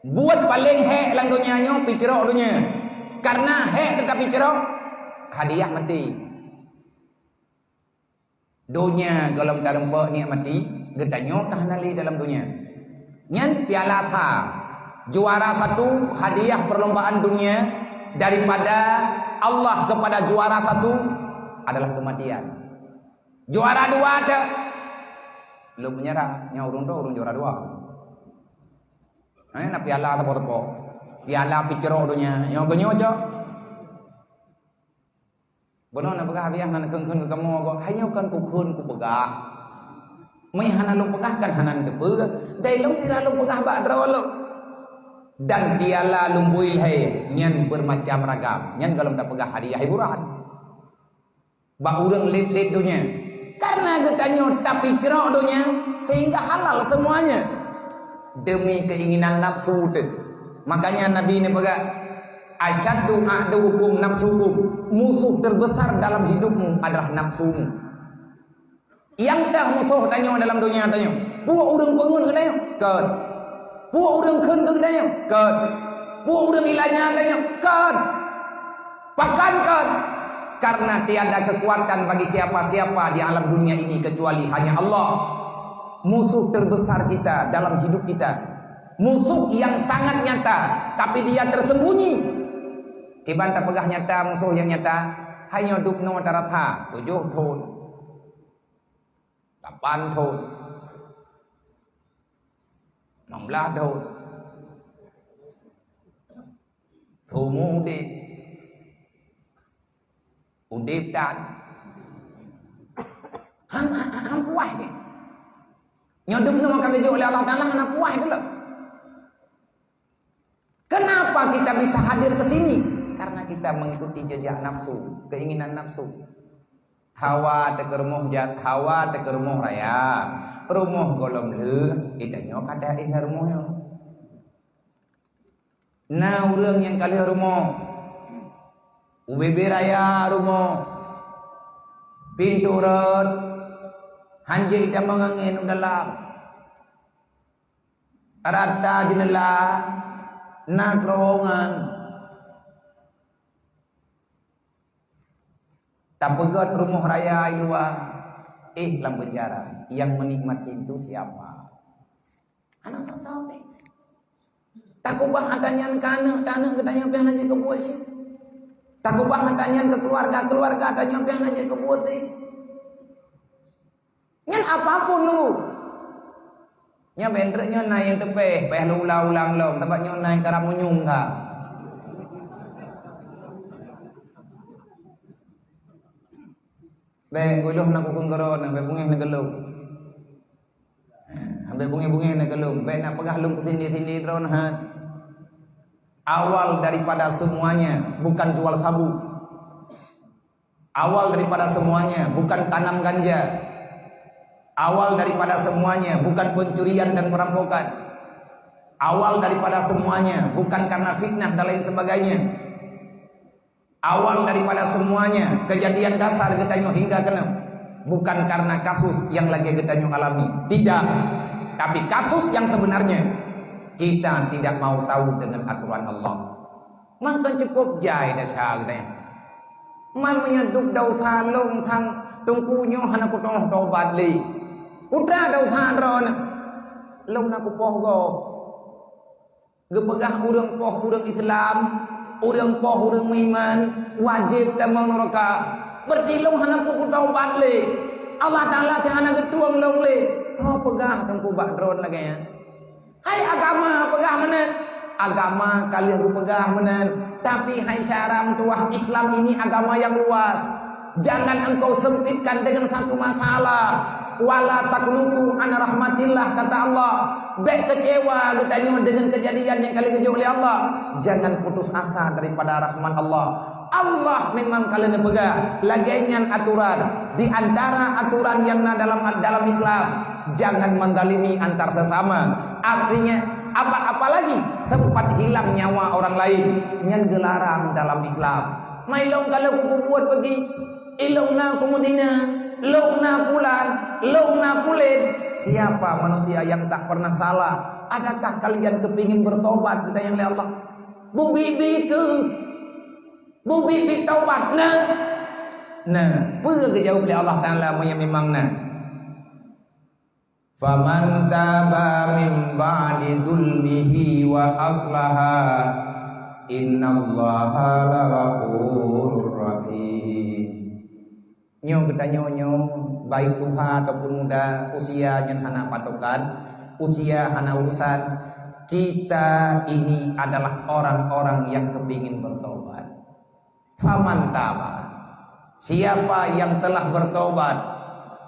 Buet paleng hék lam donya nyoe, picrok donya. Karena hék teutab picrok, hadiah maté. Donya gohlom tareumpok nikmati, geutanyoe ka hana lé dalam donya. Nyan piala sa, juara satu, hadiah perlombaan dunia daripada Allah kepada juara satu adalah kematian. Juara dua ada. Lôn meunyeurah, nyoe ureuëng tu ureuëng juara dua. Eh, na piala teupo-teupo. Piala picrok donya, nyoe geunyoe cok. Bunoe na peugah biah nan kheun-kheun keu kamoe gob, hai nyoe kan kukheun kupeugah. Meuhana lôn peugah kan hana neuteupeue, dai lôn sira lôn peugah bak droe lôn. Dan piala lôn bui lhée nyan bermacam ragam, nyan gohlom tapeugah hadiah hiburan. Bak ureuëng lét-lét donya. Karena geutanyoe tapicrok donya sehingga halal semuanya. Demi keinginan nafsu teuh. Makanya Nabi neupeugah, "Asyaddu aduwwikum nafsukum." Musuh terbesar dalam hidupmu adalah nafsumu. Nyang teuh musoh tanyoe dalam donya tanyoe. Peue ureuëng peungeut keu tanyoe? Kon. Peue ureuëng kheun keu tanyoe? Kon. Peue ureuëng ilanya tanyoe? Kon. Pakon kon? Karena tiada kekuatan bagi siapa-siapa di alam dunia ini kecuali hanya Allah. Musuh terbesar kita dalam hidup kita. Musuh yang sangat nyata, tapi dia tersembunyi. Kiban tapeugah nyata musoh nyang nyata, hai nyoe dub noe tarasa, tujoh thon. Lapan thon. Limong blaih thon. Seumur udeb. Udeb tan. Han, han, han puas jih. Nyoe dub noe ka geujok lé Allah Taala hana puas teulok. kita bisa hadir ke sini? Karena kita mengikuti jejak nafsu, keinginan nafsu. Hawa teukeureumoh jat, hawa teukeureumoh raya, rumoh gohlom lheueh, geutanyoe ka taéh ngon rumoh nyoe. Na ureuëng nyang ka lheueh rumoh, ubé-bé raya rumoh, pintoe rot, hanjeuet tamong angén u dalam, rata jeuneula, na terowongan. Tapeugét rumoh raya i luwa, éh lam peunjara. Nyang meunikmati itu siapa? Hana tau-tau deh. Takubah atra nyan keu aneuk, aneuk geutanyoe piah laju keu buet cit. Takubah atra nyan keu keuluwarga, keuluwarga geutanyoe piah laju keu buet cit. Nyan apapun nunggu. Nyan bèk treuk nyoe na nyang teupéh, péh lôn ulang-ulang lom, sabab nyoe na nyang karab munyueng ka. Bèk, gulôh na kukheun keudroe na, bèk beungéh na geulông. Bèk beungéh-beungéh na geulông, bèk na peugah lôn keu sindie-sindie droe na. Awal daripada semuanya bukan jual sabu. Awal daripada semuanya bukan tanam ganja. Awal daripada semuanya bukan pencurian dan perampokan. Awal daripada semuanya bukan karena fitnah dan lain sebagainya. Awal daripada semuanya, kejadian dasar geutanyoe hingga keunoe bukan karena kasus yang lagi geutanyoe alami. Tidak. Tapi kasus yang sebenarnya, kita tidak mau tahu dengan aturan Allah. Maka cukup jai desya geutanyoe. Man meunyoe duek desya lôn sang teungku nyoe hana kutoh tobat lé. Peue desya droeneuh? Lôn na kupoh gob. Geupeugah ureuëng poh ureuëng Islam, ureuëng poh ureuëng meuiman, wajéb tamong nuraka. Berarti lôn hana peue kutobat lé. Allah Taala teuh hana geutueng lôn lé. Soe peugah teungku bak droeneuh lagée nyan? Hai agama peugah meunan. Agama ka lheueh geupeugah meunan. Tapi hai syedara meutuwah, Islam ini agama yang luas. Jangan engkau sempitkan dengan satu masalah. "Wala taqnutu an rahmatillah," kata Allah. Bèk kecewa geutanyoe dengan kejadian nyang ka lheueh geujok lé Allah. Jangan putus asa daripada rahmat Allah. Allah memang ka lheueh neupeugah, lagée nyan aturan. Di antara aturan nyang na dalam, dalam Islam, jangan menzalimi antar sesama. Artinya, apa-apa lagi sempat hilang nyawa orang lain, nyan geularang dalam Islam. Mai lôn ka lheueh kupeubuet bagi, ilôn na kumudina, lôn na pulan, lôn na pulen. Siapa manusia yang tak pernah salah? Adakah kalian kepingin bertobat, geutanyong lé Allah? Beubiet-biet kheueh. Beubiet-biet taubat na. Na, peue geujaweueb lé Allah Taala meunyoe memang na? "Faman taba min ba'di zulmihi wa aslaha, innallaha laghafurur rahim." Nyoe geutanyoe nyoe, baik tuha ataupun muda, usia nyan hana patokan, usia hana urusan. Kita ini adalah orang-orang yang kepingin bertobat. Faman taba. Siapa yang telah bertobat,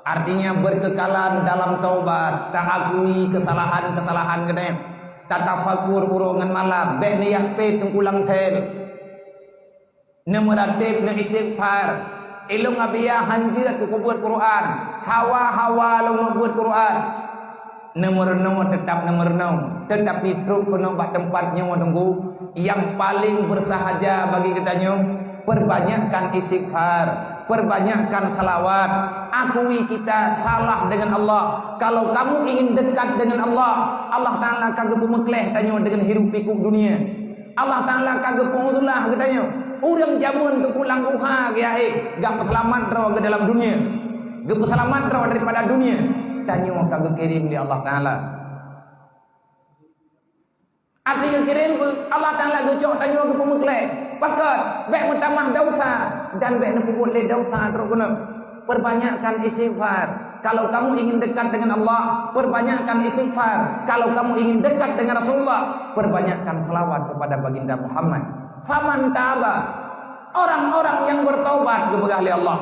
artinya berkekalan dalam taubat, taakui kesalahan-kesalahan geutanyoe, tatafakur uroe ngon malam, bèk neujak pét teukulang sel. Neumeurateb, neuistighfar. Ilôn Abiya hanjeuet keu kubuet Quran. Hawa-hawa lôn neubeuet Quran. Neumeurunoe, teutap neumeurunoe. Teutapi trok keunoe bak teumpat nyoe teungku, nyang paleng bersahaja bagi geutanyoe, perbanyakkan istighfar, perbanyakkan salawat. Akui kita salah dengan Allah. Kalau kamu ingin dekat dengan Allah, Allah Taala ka geupeumeukleh tanyoe dengan hiruk pikuk dunia. Allah Taala ka geupeuuzlah geutanyoe. Ureuëng jameun teungku lam guha geuyaék, geupeuseulamat droe geuh dalam dunia. Geupeuseulamat droe daripada dunia. Tanyoe ka geukirém lé Allah Taala. Arti geukirém peue? Allah Taala geucok tanyoe geupeumeukleh. Pakon, bèk meutamah desya dan bèk neupeubuet lé desya droe keunoe. Perbanyakkan istighfar. Kalau kamu ingin dekat dengan Allah, perbanyakkan istighfar. Kalau kamu ingin dekat dengan Rasulullah, perbanyakkan salawat kepada Baginda Muhammad. Faman taba. Orang-orang yang bertobat, geupeugah lé Allah.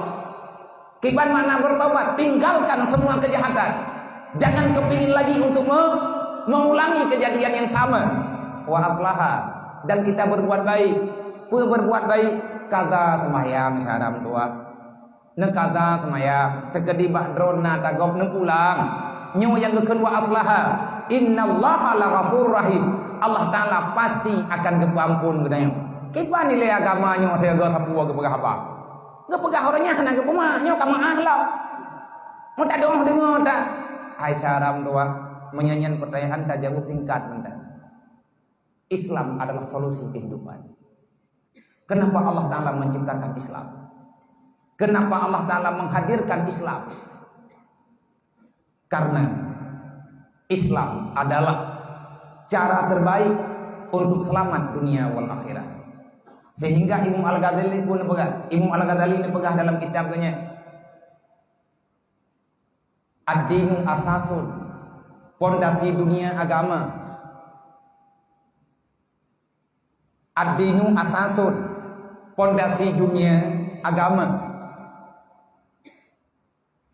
Kiban makna bertobat? Tinggalkan semua kejahatan. Jangan kepingin lagi untuk me-, mengulangi kejadian yang sama. Wa aslaha. Dan kita berbuat baik. Peue berbuat baik? Kaza seumayang syahram dua. Neukaza seumayang, teukeudi bak droe na tagob neupulang. Nyoe nyang geukheun wa aslaha. Innallaha laghafurur rahim. Allah Taala pasti akan geupeuamphon geutanyoe. Kiban nilai agama nyoe siaga sapeue geupeugah haba. Geupeugah ureueng nyan hana geupeumah, nyoe ka meu'ah lom. Meutadoh deungoe that. Hai syahram dua, meunyoe nyan peutanyaan tajaweueb singkat mantong. Islam adalah solusi kehidupan. Kenapa Allah Taala menciptakan Islam? Kenapa Allah Taala menghadirkan Islam? Karena Islam adalah cara terbaik untuk selamat dunia wal akhirat. Sehingga Imam Al-Ghazali pun peugah, Imam Al-Ghazali ni peugah dalam kitab geuh nyan, "Ad-dinu asasun," pondasi dunia agama. "Ad-dinu asasun," pondasi dunia agama.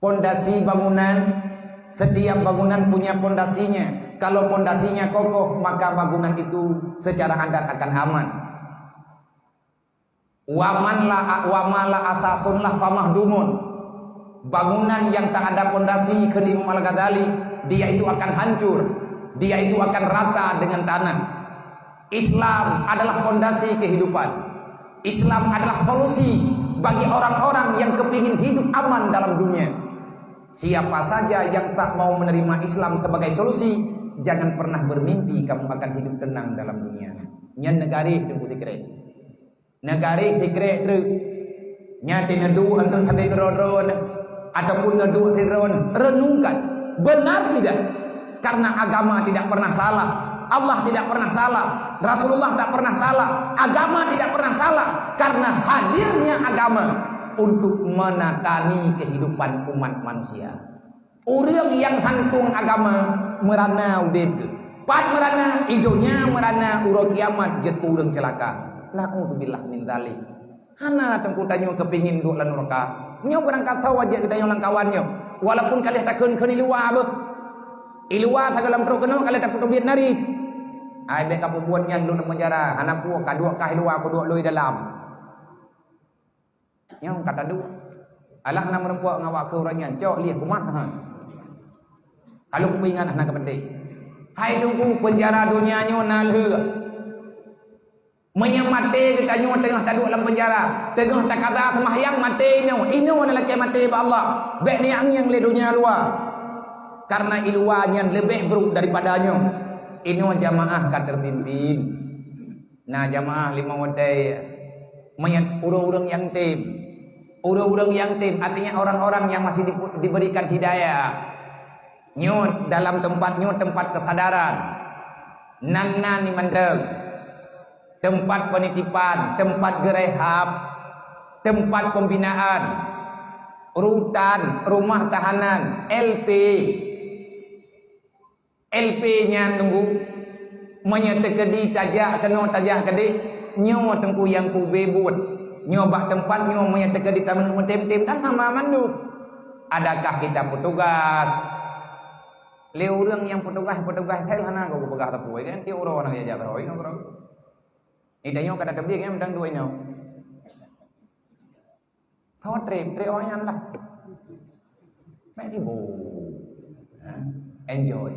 Pondasi bangunan, setiap bangunan punya pondasinya. Kalau pondasinya kokoh, maka bangunan itu secara adat akan aman. "Wa man la, wa ma la asasun lah famahdumun." Bangunan yang tak ada pondasi, kheun Imam Al-Ghazali, dia itu akan hancur, dia itu akan rata dengan tanah. Islam adalah pondasi kehidupan. Islam adalah solusi bagi orang-orang yang kepingin hidup aman dalam dunia. Siapa saja yang tak mau menerima Islam sebagai solusi, jangan pernah bermimpi kamu akan hidup tenang dalam dunia. Nyan neugaréh Teungku Sikrek. Neugaréh sikrek treuk. Nyan neuduek untuk sabe keudroe-droe ataupun neuduek sidroe, renungkan. Benar tidak? Karena agama tidak pernah salah, Allah tidak pernah salah, Rasulullah tak pernah salah, agama tidak pernah salah. Karena hadirnya agama untuk menatani kehidupan umat manusia. Ureuëng nyang hantueng agama meurana udeb geuh. Pat meurana, i donya meurana, uroe kiamat jeuet keu ureuëng ceulaka. Na'udzubillah min dzalik. Hana teungku tanyoe keupingin duek lam nuraka. Nyoe beurangkat soe wajéb geutanyoe lam kawan nyoe. Walaupun ka lheueh takheun-kheun i luwa beuh. I luwa sagoe lam trok keunoe ka lheueh tapeutubiet narit. Ai bék kapeubuet nyan duek lam peunjara, hana peue ka duek kah i luwa, kuduek lôn i dalam. Nyoe ka taduek. Alah na meureumpok ngon awak keu uroe nyan, cok lieh kumat ha. Kalau kupeuingat hana keupedeh. Hai teungku, peunjara donya nyoe na lheueh. Meunyoe maté geutanyoe teungoh taduek lam peunjara, teungoh takaza seumahyang maté inoe, inoe na lakée maté bak Allah. Bék neungieng lé donya luwa. Karena i luwa nyan leubeh brok daripada nyoe. Inoe jamaah ka teupimpin. Na jamaah limong watée manyét ureuëng-ureuëng nyang tem. Ureuëng-ureuëng nyang tem, artinya orang-orang yang masih dipu-, diberikan hidayah. Nyoe dalam tempat nyoe tempat kesadaran. Nan na ni mandum. Tempat penitipan, tempat geurehab, tempat pembinaan, rutan, rumah tahanan, L P. L P nyan teungku, meunyoe teukeudi tajak keunoe tajak keudeh, nyoe teungku nyang kube buet. Nyoe bak teumpat nyoe meunyoe teukeudi tameuneuk meutem-tem kan sama mandum. Adakah kita petugas? Lé ureuëng nyang petugas-petugas sel hana geupeugah teupeu kan tiep uroe na jak-jak teuhôi nyoe keudroe. Ni tanyoe ka tateubiet kan mantong duek nyoe. Tho treb, treb awak nyan lah. Baik sibuk. Ha? Enjoy.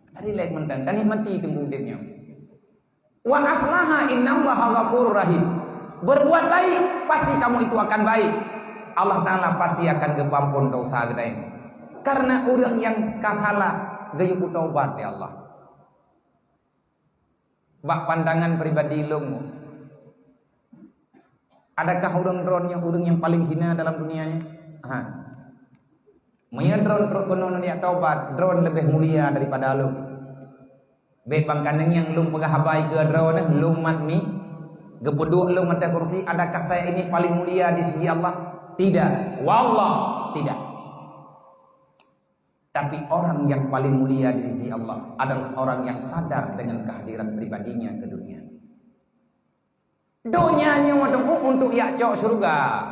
Tadi lek mantong, tadi mati teungku udeb nyoe. Wa aslaha innallaha ghafurur rahim. Berbuat baik, pasti kamu itu akan baik. Allah Taala pasti akan geupampon dosa geutanyoe. Karena ureuëng nyang ka salah geuyue taubat lé Allah. Bak pandangan pribadi lôn, adakah ureuëng droe nyoe ureuëng nyang paleng hina dalam dunia nyoe? Ha. Meunyoe droe trok keunoe neujak taubat, droe leubeh mulia daripada lôn. Bék bang ka neungieng lôn peugah haba keu droe, lôn mat mi, geupeuduek lôn ateueh kursi, adakah saya ini paling mulia di sisi Allah? Tidak. Wallah, tidak. Tapi orang yang paling mulia di sisi Allah adalah orang yang sadar dengan kehadiran pribadinya ke dunia. Donya nyoe teungku untuk jak cok syeuruga.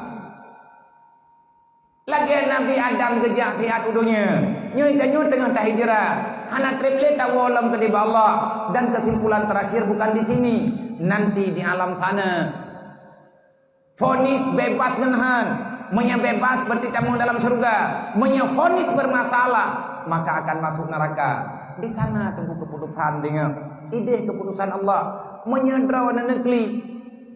Lagée Nabi Adam geujak siat u donya, nyoe tanyoe teungoh tahijrah. Hana treb lé tawoe lom keudeh bak Allah. Dan kesimpulan terakhir bukan di sini, nanti di alam sana. Vonis bebas ngon han. Meunyoe bebas berarti tamong dalam syurga. Meunyoe vonis bermasalah, maka akan masuk neraka. Di sana tunggu keputusan, deungoe. Ideh keputusan Allah. Meunyoe droeneuh neuklik,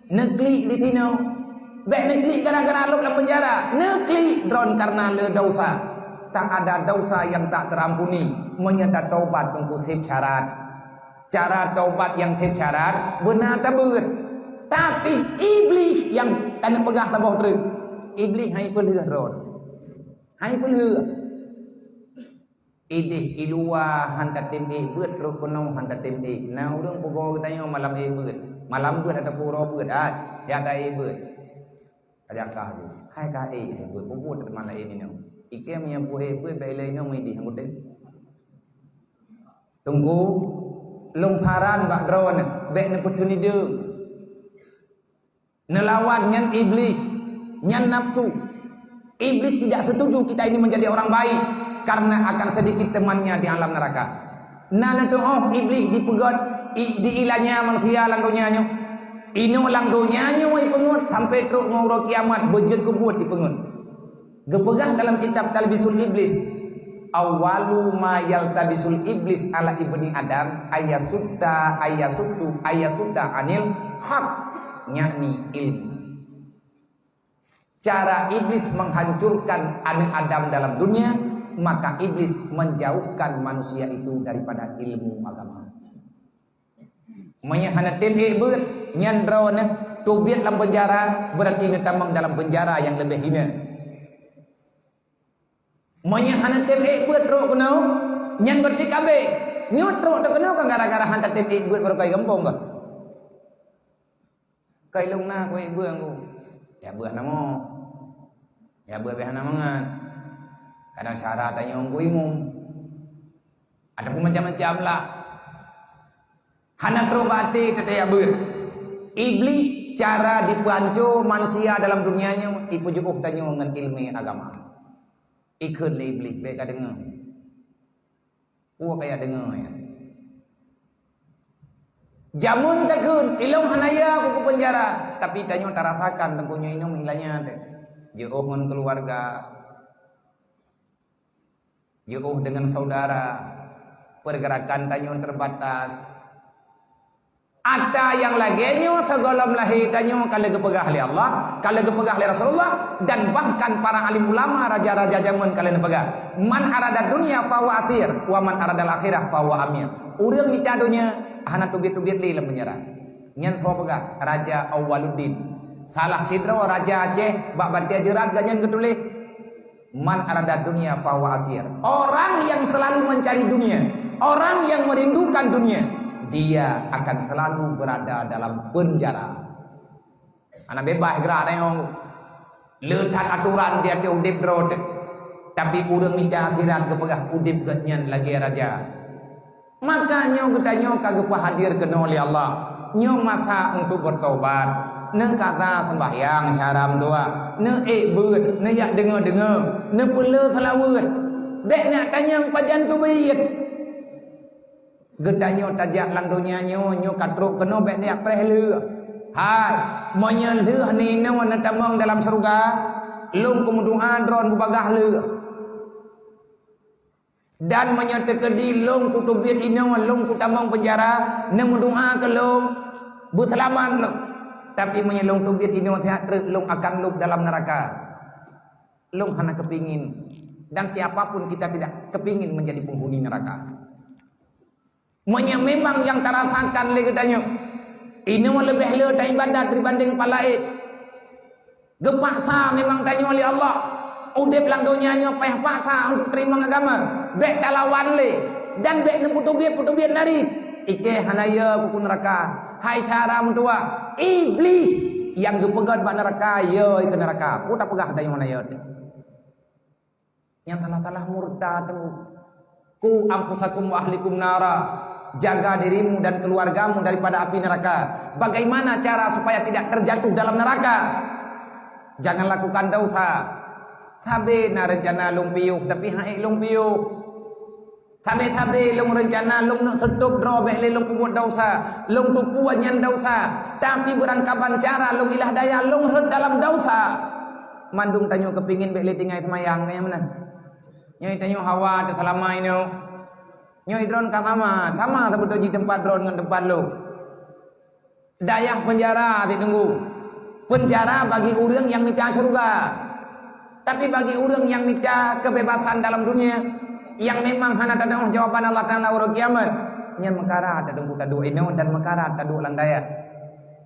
neuklik di sinoe. Bék neuklik gara-gara lôb lam penjara. Neuklik droen karena le dosa. Tak ada dosa yang tak terampuni meunyoe tatobat teungku seb syarat. Cara taubat nyang seb syarat beuna tabeuet. Tapi Iblih nyang taneuk peugah saboh treuk. Iblih hai peulheueh droen. Hai peulheueh. Ideh i luwa han tatem ék beuet, rot keunoe han tatem ék. Na ureuëng peugoe geutanyoe malam ék beuet. Malam beuet ataupun uroe beuet, ai, ya ka ék beuet. Ka jakah ju. Hai ka ék, hai beuet, peubuet teuma laén inong. Ikém nyang buet ék beuet, bèk ilée inong ideh anggota. Teungku, lôn saran bak droeneuh, bèk neupeuteun ideueng. Neulawan nyan Iblih, nyan nafsu. Iblis tidak setuju kita ini menjadi orang baik karena akan sedikit temannya di alam neraka. Na neuteuôh Iblih dipeugöt i-, di ilanya manusia lam donya nyoe. Inoe lam donya nyoe ipeungöt sampai trok ngon uroe kiamat beujeuet keubuet ipeungöt. Geupeugah dalam kitab Talbisul Iblis, "Awwalu ma yaltabisul iblis ala ibni Adam ayasudda, ayasuddu, ayasudda anil haq," yakni ilmu. Cara iblis menghancurkan anak Adam dalam dunia, maka iblis menjauhkan manusia itu daripada ilmu agama. Meunyoe hana tem ék beuet, nyan droeneuh teubiet lam penjara, berarti neutamong dalam penjara nyang leubeh hina. Meunyoe hana tem ék beuet trok keunoe, nyan berarti ka abéh. Nyoe trok teuh keunoe ka gara-gara hana tem ék beuet baroe ka i gampông ka. Kai lôn na kuék beueng ku. Ya beuh nama. Ya beuh beh hana mangat. Kadang syarat tanyoe ku imum. Ataupun macam-macam lah. Hana trok bak até teuh ya beuh. Iblis cara dipeuhanco manusia dalam dunia nyoe, ipeujuôh tanyoe ngon ilmu agama. Ikheun lé Iblis, bèk ka deungoe. Peue kaya deungoe nyan? Jameun takheun, ilong hana ya ku keu peunjara, tapi tanyoe tarasakan teungku nyoe inong ilanya teuh. Jiôh ngon keuluwarga, jiôh deungon saudara, peurgeurakan tanyoe teurbatas. Ata nyang lagèe nyoe sigohlom lahé tanyoe ka lheueh geupeugah lé Allah, ka lheueh geupeugah lé Rasulullah, dan bahkan para alim ulama raja-raja jameun ka lheueh neupeugah, "Man arada dunya fahuwa asir, wa man aradal akhirah fahuwa amir." Ureueng mita donya hana teubiet-teubiet lé lam peunjara. Nyan soe peugah? Raja Awaluddin. Salah sidroe raja Aceh bak bantai jeurat gobnyan geutuléh, "Man arada dunya fahuwa asir." Orang yang selalu mencari dunia, orang yang merindukan dunia, dia akan selalu berada dalam penjara. Hana bebas gerak tanyoe. Le that atoran di ateueh udeb droe teuh. Tapi ureueng mita akhirat geupeugah udeb gobnyan lagèe raja. Maka nyoe geutanyoe ka geupeuhadir keunoe lé Allah. Nyoe masa untuk bertobat. Neukaza sembahyang syara meutuah. Neuék beuet, neuyak deungoe-deungoe, neupeule seulaweuet. Bèk neutanyong pajan teubiet. Geutanyoe tajak lam donya nyoe, nyoe ka trok keunoe bèk neujak preh lheueh. Hai, meunyoe lheueh ninoe neutamong dalam syeuruga, lôn kumeudoa droe bubagaih lheueh. Dan meunyoe teukeudi lôn kuteubiet inoe, lôn kutamong peunjara, neumeudoa keu lôn, beuseulamat lôn. Tapi meunyoe lôn teubiet inoe siat treuk, lôn akan lôb dalam neuraka. Lôn hana keupingin. Dan siapa pun kita tidak kepingin menjadi penghuni neraka. Meunyoe memang nyang tarasakan lé geutanyoe, inoe leubeh le taibadat dibanding pat laén. Geupaksa memang tanyoe lé Allah. Udeb lam donya nyoe payah paksa untuk teurimong agama. Bèk talawan lé. Dan bèk neupeutubiet-peutubiet narit. Ikée hana yo keu neuraka. Hai syara meutuah. Iblih nyang geupeugöt bak neuraka, yo keu neuraka. Peue tapeugah tanyoe hana yo teuh. Nyang salah-salah murtad tu. "Qu anfusakum wa ahlikum nara." Jaga dirimu dan keluargamu daripada api neraka. Bagaimana cara supaya tidak terjatuh dalam neraka? Jangan lakukan dosa. Sabe na rencana lôn piôh, tapi han ék lôn piôh. Sabe-sabe lôn reuncana lôn neuk seutôb droe bék lé lôn peubuet desya, lôn teupeue nyan desya, tapi beurangkaban cara lôn ilah daya lôn rhot dalam desya. Mandum tanyoe keupingin bék lé tinggai seumayang, ka nyang meunan. Nyoe tanyoe hawa teuh seulama inoe. Nyoe droen ka sama, sama sabeutôi jih teumpat droen ngon teumpat lôn. Dayah peunjara, Teungku. Peunjara bagi ureuëng nyang mita syeuruga. Tapi bagi ureuëng nyang mita keubebasan dalam dunia, nyang memang hana tadong jawaban Allah Taala uroe kiamat, nyan meukara taduek, taduek inoe dan meukara taduek lam dayah.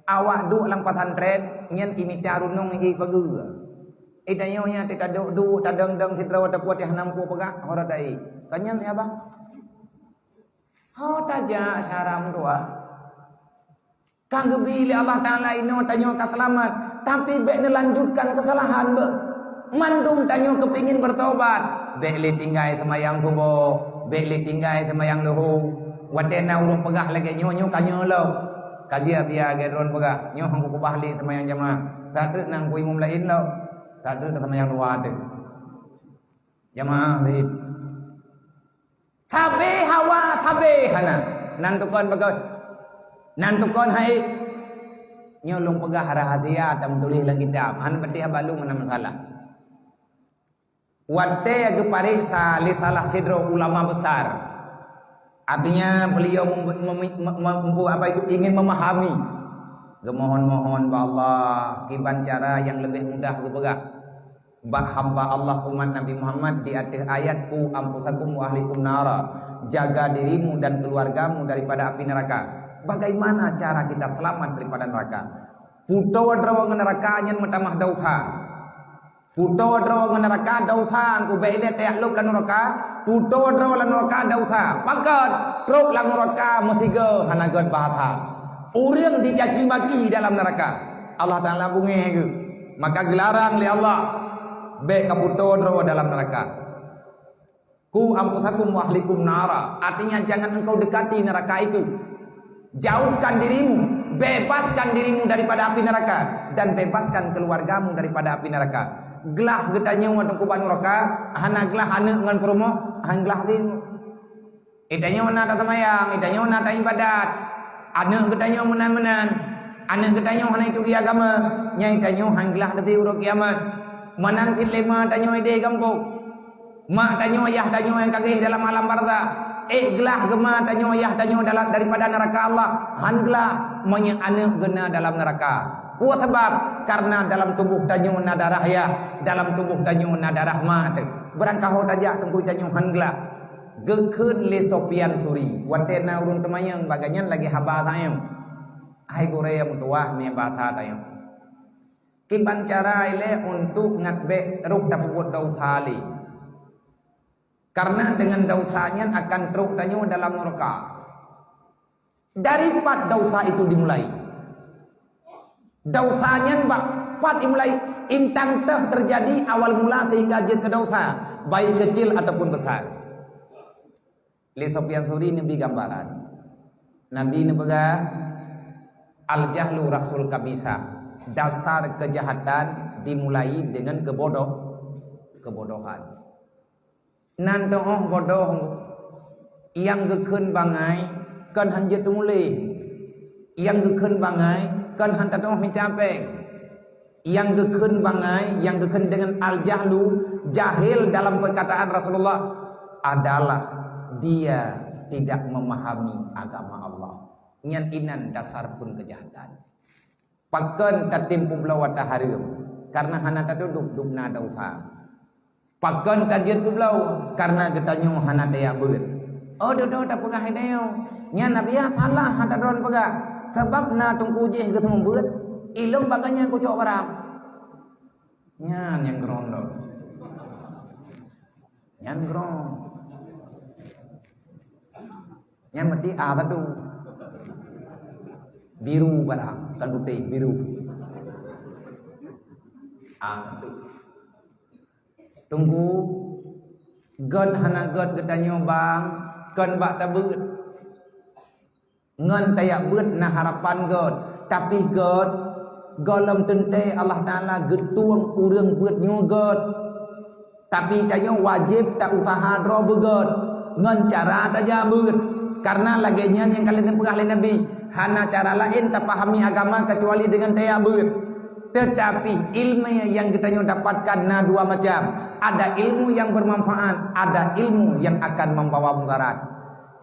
Awak duek lam pesantren, nyan imita runong ié pageue. Itanyoe nyan teuka duek-duek tadong-dong sidroe teupot nyang hana muphom peugah, hora dai. Ka nyan ya bah. Ho tajak syara meutuah. Ka geubi lé Allah Taala inoe tanyoe ka seulamat, tapi bék neulanjutkan keusalahan beuh. Mandum tanyoe keupingin beurtaubat, bék lé tinggai seumayang suboh, bék lé tinggai seumayang luhu. Watée na ureuëng peugah lagée nyoe, nyoe ka nyoe lom. Ka jeuet biya lagée droen peugah, nyoe hana kukeubah lé seumayang jamaah. Sateuk nang ku imum laén lom. Sateuk seumayang dua teuk. Jamaah laén. Sabe hawa, sabe hana. Nan tukon bagai. Nan tukon hai. Nyoe lôn peugah rahsia, tam tuléh lam kitab. Hana berarti haba lôn hana masalah. Watée geupareksa lé salah sidroe ulama besar. Artinya beliau mem-, mem-, mem-, mem-, apa itu, ingin memahami. Geumohon-mohon bak Allah kiban cara nyang leubeh mudah geupeugah. Bak hamba Allah umat Nabi Muhammad di ateueh ayat "Qu anfusakum wa ahlikum nara", jaga dirimu dan keluargamu daripada api neraka. Bagaimana cara kita selamat daripada neraka? Putôh droe ngon neraka nyan meutamah desya. Putôh droe ngon neraka desya, engku bék ilée tajak lôb lam neraka. Putôh droe lam neraka desya. Pakon? Trok lam neraka meusigoe hana gét bahasa. Ureuëng dicaci maki dalam neraka. Allah Taala beungéh geuh. Maka geularang lé Allah, bék kaputôh droe dalam neraka. "Qu anfusakum wa ahlikum nara." Artinya jangan engkau dekati neraka itu. Jauhkan dirimu, bebaskan dirimu daripada api neraka dan bebaskan keluargamu daripada api neraka. Glah geutanyoe teungku bak neraka, hana glah aneuëk ngon peurumoh, han glah dirimu. Itanyoe na taseumayang, itanyoe na taibadat. Aneuëk geutanyoe meunan-meunan. Aneuëk geutanyoe hana ituri agama, nyan itanyoe han glah teuti uroe kiamat. Meunan cit lé ma tanyoe idéh gampông. Mak tanyoe, ayah tanyoe nyang ka geuéh dalam alam barzakh. Ék glah geuh ma tanyoe, ayah tanyoe dalam, daripada neuraka Allah. Han glah, meunyoe aneuëk geuh na dalam neuraka. Peue sabab? Karena dalam tuboh tanyoe na darah ayah, dalam tuboh tanyoe na darah ma teuh. Beurangkaho tajak teungku tanyoe han glah. Geukheun lé Sofyan Suri, watée na ureuëng teumanyong bak gobnyan lagée haba tanyoe. Hai gurée meutuwah, meubaca tanyoe. Kiban cara ilée untuk ngat bék rôh tapeubuet desya lé. Karena dengan desya nyan akan trok tanyoe dalam neuraka. Dari pat desya itu dimulai? Desya nyan bak pat dimulai, intan teuh terjadi awal mula sehingga jeuet keu desya, baik kecil ataupun besar. Lé Sofyan Suri neubi gambaran. Nabi neupeugah, "Al-jahlu ra'sul khabithah." Dasar kejahatan dimulai dengan kebodoh, kebodohan. Nan teuôh bodoh, nyang geukheun bangai kon han jeuet teumuléh. Nyang geukheun bangai kon han tateuôh mita péng. Nyang geukheun bangai, nyang geukheun dengan al-jahlu, jahil dalam perkataan Rasulullah, adalah dia tidak memahami agama Allah. Nyan inan dasar phon keujahatan. Pakon tatem peubloe ata hareuem? Karena hana tatudôh dum na desya. Pakon tajeuet peubloe? Karena geutanyoe hana tajak beuet. Oh, dudoe tapeugah hai tanyoe. Nyan na biasa salah hana droen peugah. Sabab na teungku jéh geuseumeubeuet, ilong bak gobnyan kucok barang. Nyan nyang grong dok. Nyan grong. Nyan meuti A satu. Biru barang, bukan putih, biru. A satu. Teungku, gét hana gét geutanyoe bang, kon bak tabeuet. Ngon tajak beuet na harapan gét, tapi gét, gohlom teuntée Allah Taala geutueng ureuëng beuet nyoe gét. Tapi tanyoe wajéb ta-useuha droe beugét. ngon cara tajak beuet. Karena lagée nyan nyang ka lheueh neupeugah lé Nabi, hana cara laén tapahami agama keucuali deungon tajak beuet. Teutapi ileumé nyang geutanyoe dapatkan na dua macam. Ada ilmu yang bermanfaat, ada ilmu yang akan membawa mudarat.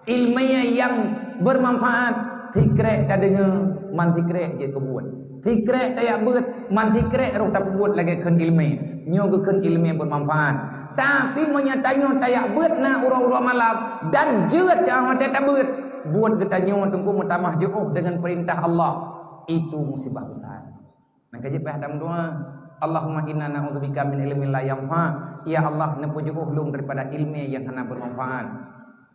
Ileumé nyang bermanfaat, sikrek tadeungoe, man sikrek jeuet keu buet. Sikrek tajak beuet, man sikrek roh tapeubuet lagée kheun ileumé. Nyoe geukheun ileumé bermanfaat. Tapi meunyoe tanyoe tajak beuet na uroe-uroe malam dan jeuet cahawate tabeuet, buet geutanyoe teungku meutamah jiôh deungon peurintah Allah. Itu musibah besar. Nyang keujeuet payah tameudoa, "Allahumma inna na'udzubika min ilmin la yanfa." Ya Allah, neupeujiôh lôn daripada ileumé nyang hana bermanfaat.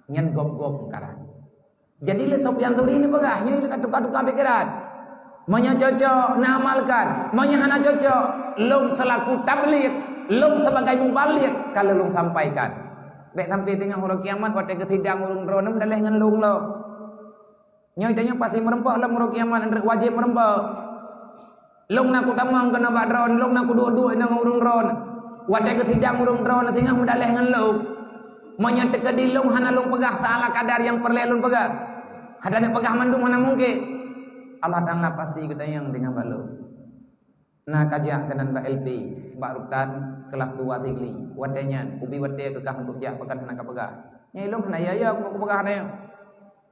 Nyan gob-gob meukarat. Jadi lé Sufyan Tsauri neupeugah, nyoe lé tuka-tuka pikiran. Meunyoe cocok, neuamalkan. Meunyoe hana cocok, lôn seulaku tabligh, lôn sebagai mubaligh, ka lôn sampaikan. Bék sampai teungoh uroe kiamat watée geusidang ureuëng droeneuh meudaléh ngon lôn lom. Nyoe tanyoe pasti meureumpok lom uroe kiamat, wajéb meureumpok. Lôn na kutamong keunoe bak droeneuh, lôn na kuduek-duek ngon ureuëng droeneuh. Watée geusidang ureuëng droeneuh singoh meudaléh ngon lôn. Meunyoe teukeudi lôn hana lôn peugah seala kadar nyang peureulée lôn peugah, hana lôn peugah mandum hana mungken. Allah Taala pasti geutanyong singoh bak lôn. Na kajak keunan bak L P, bak rutan, kelas dua Tigli. Watée nyan, ubé watée keu kah untuk jak, pakon hana kapeugah. Nyan lôn hana ya-ya kupeugah nyan.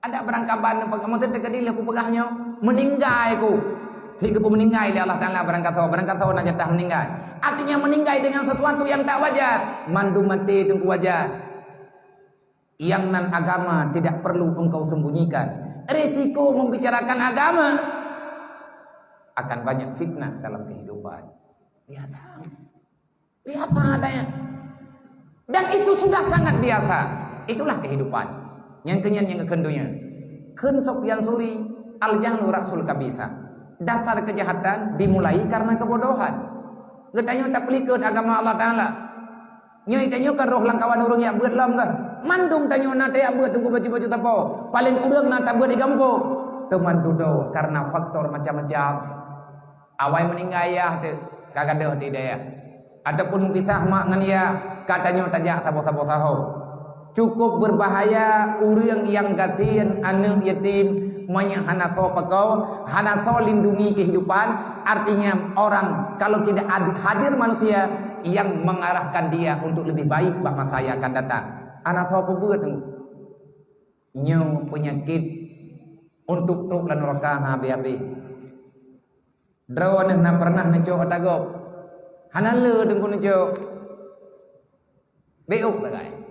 Ada barangkaban peugah, maksud teukeudi lé kupeugah nyoe, meuninggai ku. Ti geupeu meuninggai lé Allah Taala barangkasoe, barangkasoe na jatah meuninggai. Artinya meuninggai dengan sesuatu yang tak wajar. Mandum maté teungku wajar. Yang nan agama tidak perlu engkau sembunyikan. Risiko membicarakan agama akan banyak fitnah dalam kehidupan. Biasa. Biasa adanya. Dan itu sudah sangat biasa. Itulah kehidupan. Nyang keunyan nyang keukeun donya. Kheun Sufyan Tsauri, "Al-jahlu ra'sul khabithah." Dasar kejahatan dimulai karena kebodohan. Geutanyoe tapeulikot agama Allah Taala. Nyoe tanyoe ka roh lam kawan ureuëng jak beuet lom kah? Mandum tanyoe na tajak beuet teungku baju-baju tapo. Paling kureueng na tabeuet di gampông. Teuma dudoe karena faktor macam-macam. Awai meuninggai yah teuh ka gadôh di dayah. Ataupun meupisah mak ngon yah, ka tanyoe tajak saboh-saboh saho. Cukup berbahaya ureuëng nyang gasien aneuëk yatim, meunyoe hana soe pakon, hana soe lindungi kehidupan. Artinya orang kalau tidak ad-, hadir manusia yang mengarahkan dia untuk lebih baik bak masa yang akan datang. Hana soe peubeuet teungku. Nyoe peunyakét untuk trok lam nuraka habéh-habéh. Droeneuh na pernah neucok ata gob. Hana le teungku neucok. Bék ôk sagai.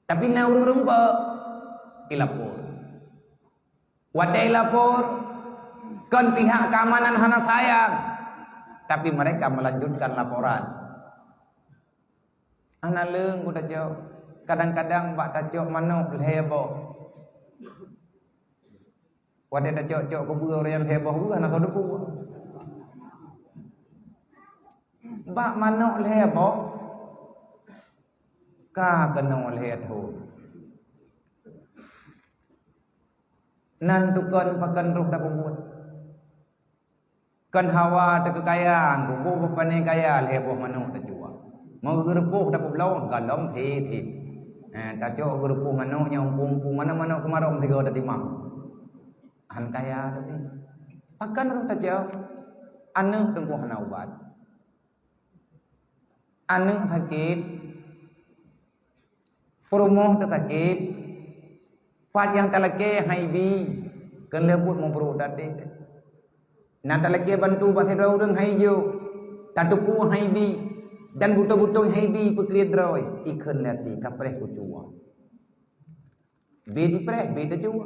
Tapi na ureuëng rumpok, ilapor. Watée ilapor, kon pihak keamanan hana sayang, tapi mereka melanjutkan laporan. Hana leueng ku tacok. Kadang-kadang bak tacok manok lhée boh. Watée tacok-cok keubeue ureuëng nyang lhée boh, hana soe teupeue. Bak manok lhée boh, ka keunoe lhée thon. Nan tukon pakon roh tapeubuet. Kon hawa teukeukaya, geuboh bak pané kaya lhée boh manok tacok. Meugeureupoh tapeubloe galom thit-thit. Eh, tacok geureupoh manok nyang umpung-umpung, manok-manok keumarong sigoe tatimang. Han kaya teuh. Pakon roh tacok? Aneuëk teungku hana ubat. Aneuëk sakét, peurumoh teusakét, pat nyang talakée hai bi, keuneuk buet meubrôk that deh. Na talakée bantu bak sidroe ureuëng hai jok, tateupeue hai bi, dan butôi-butôi hai bi peukriet droe, ikheun lé até ka preh kucue. Bi dipreh, bi tacok.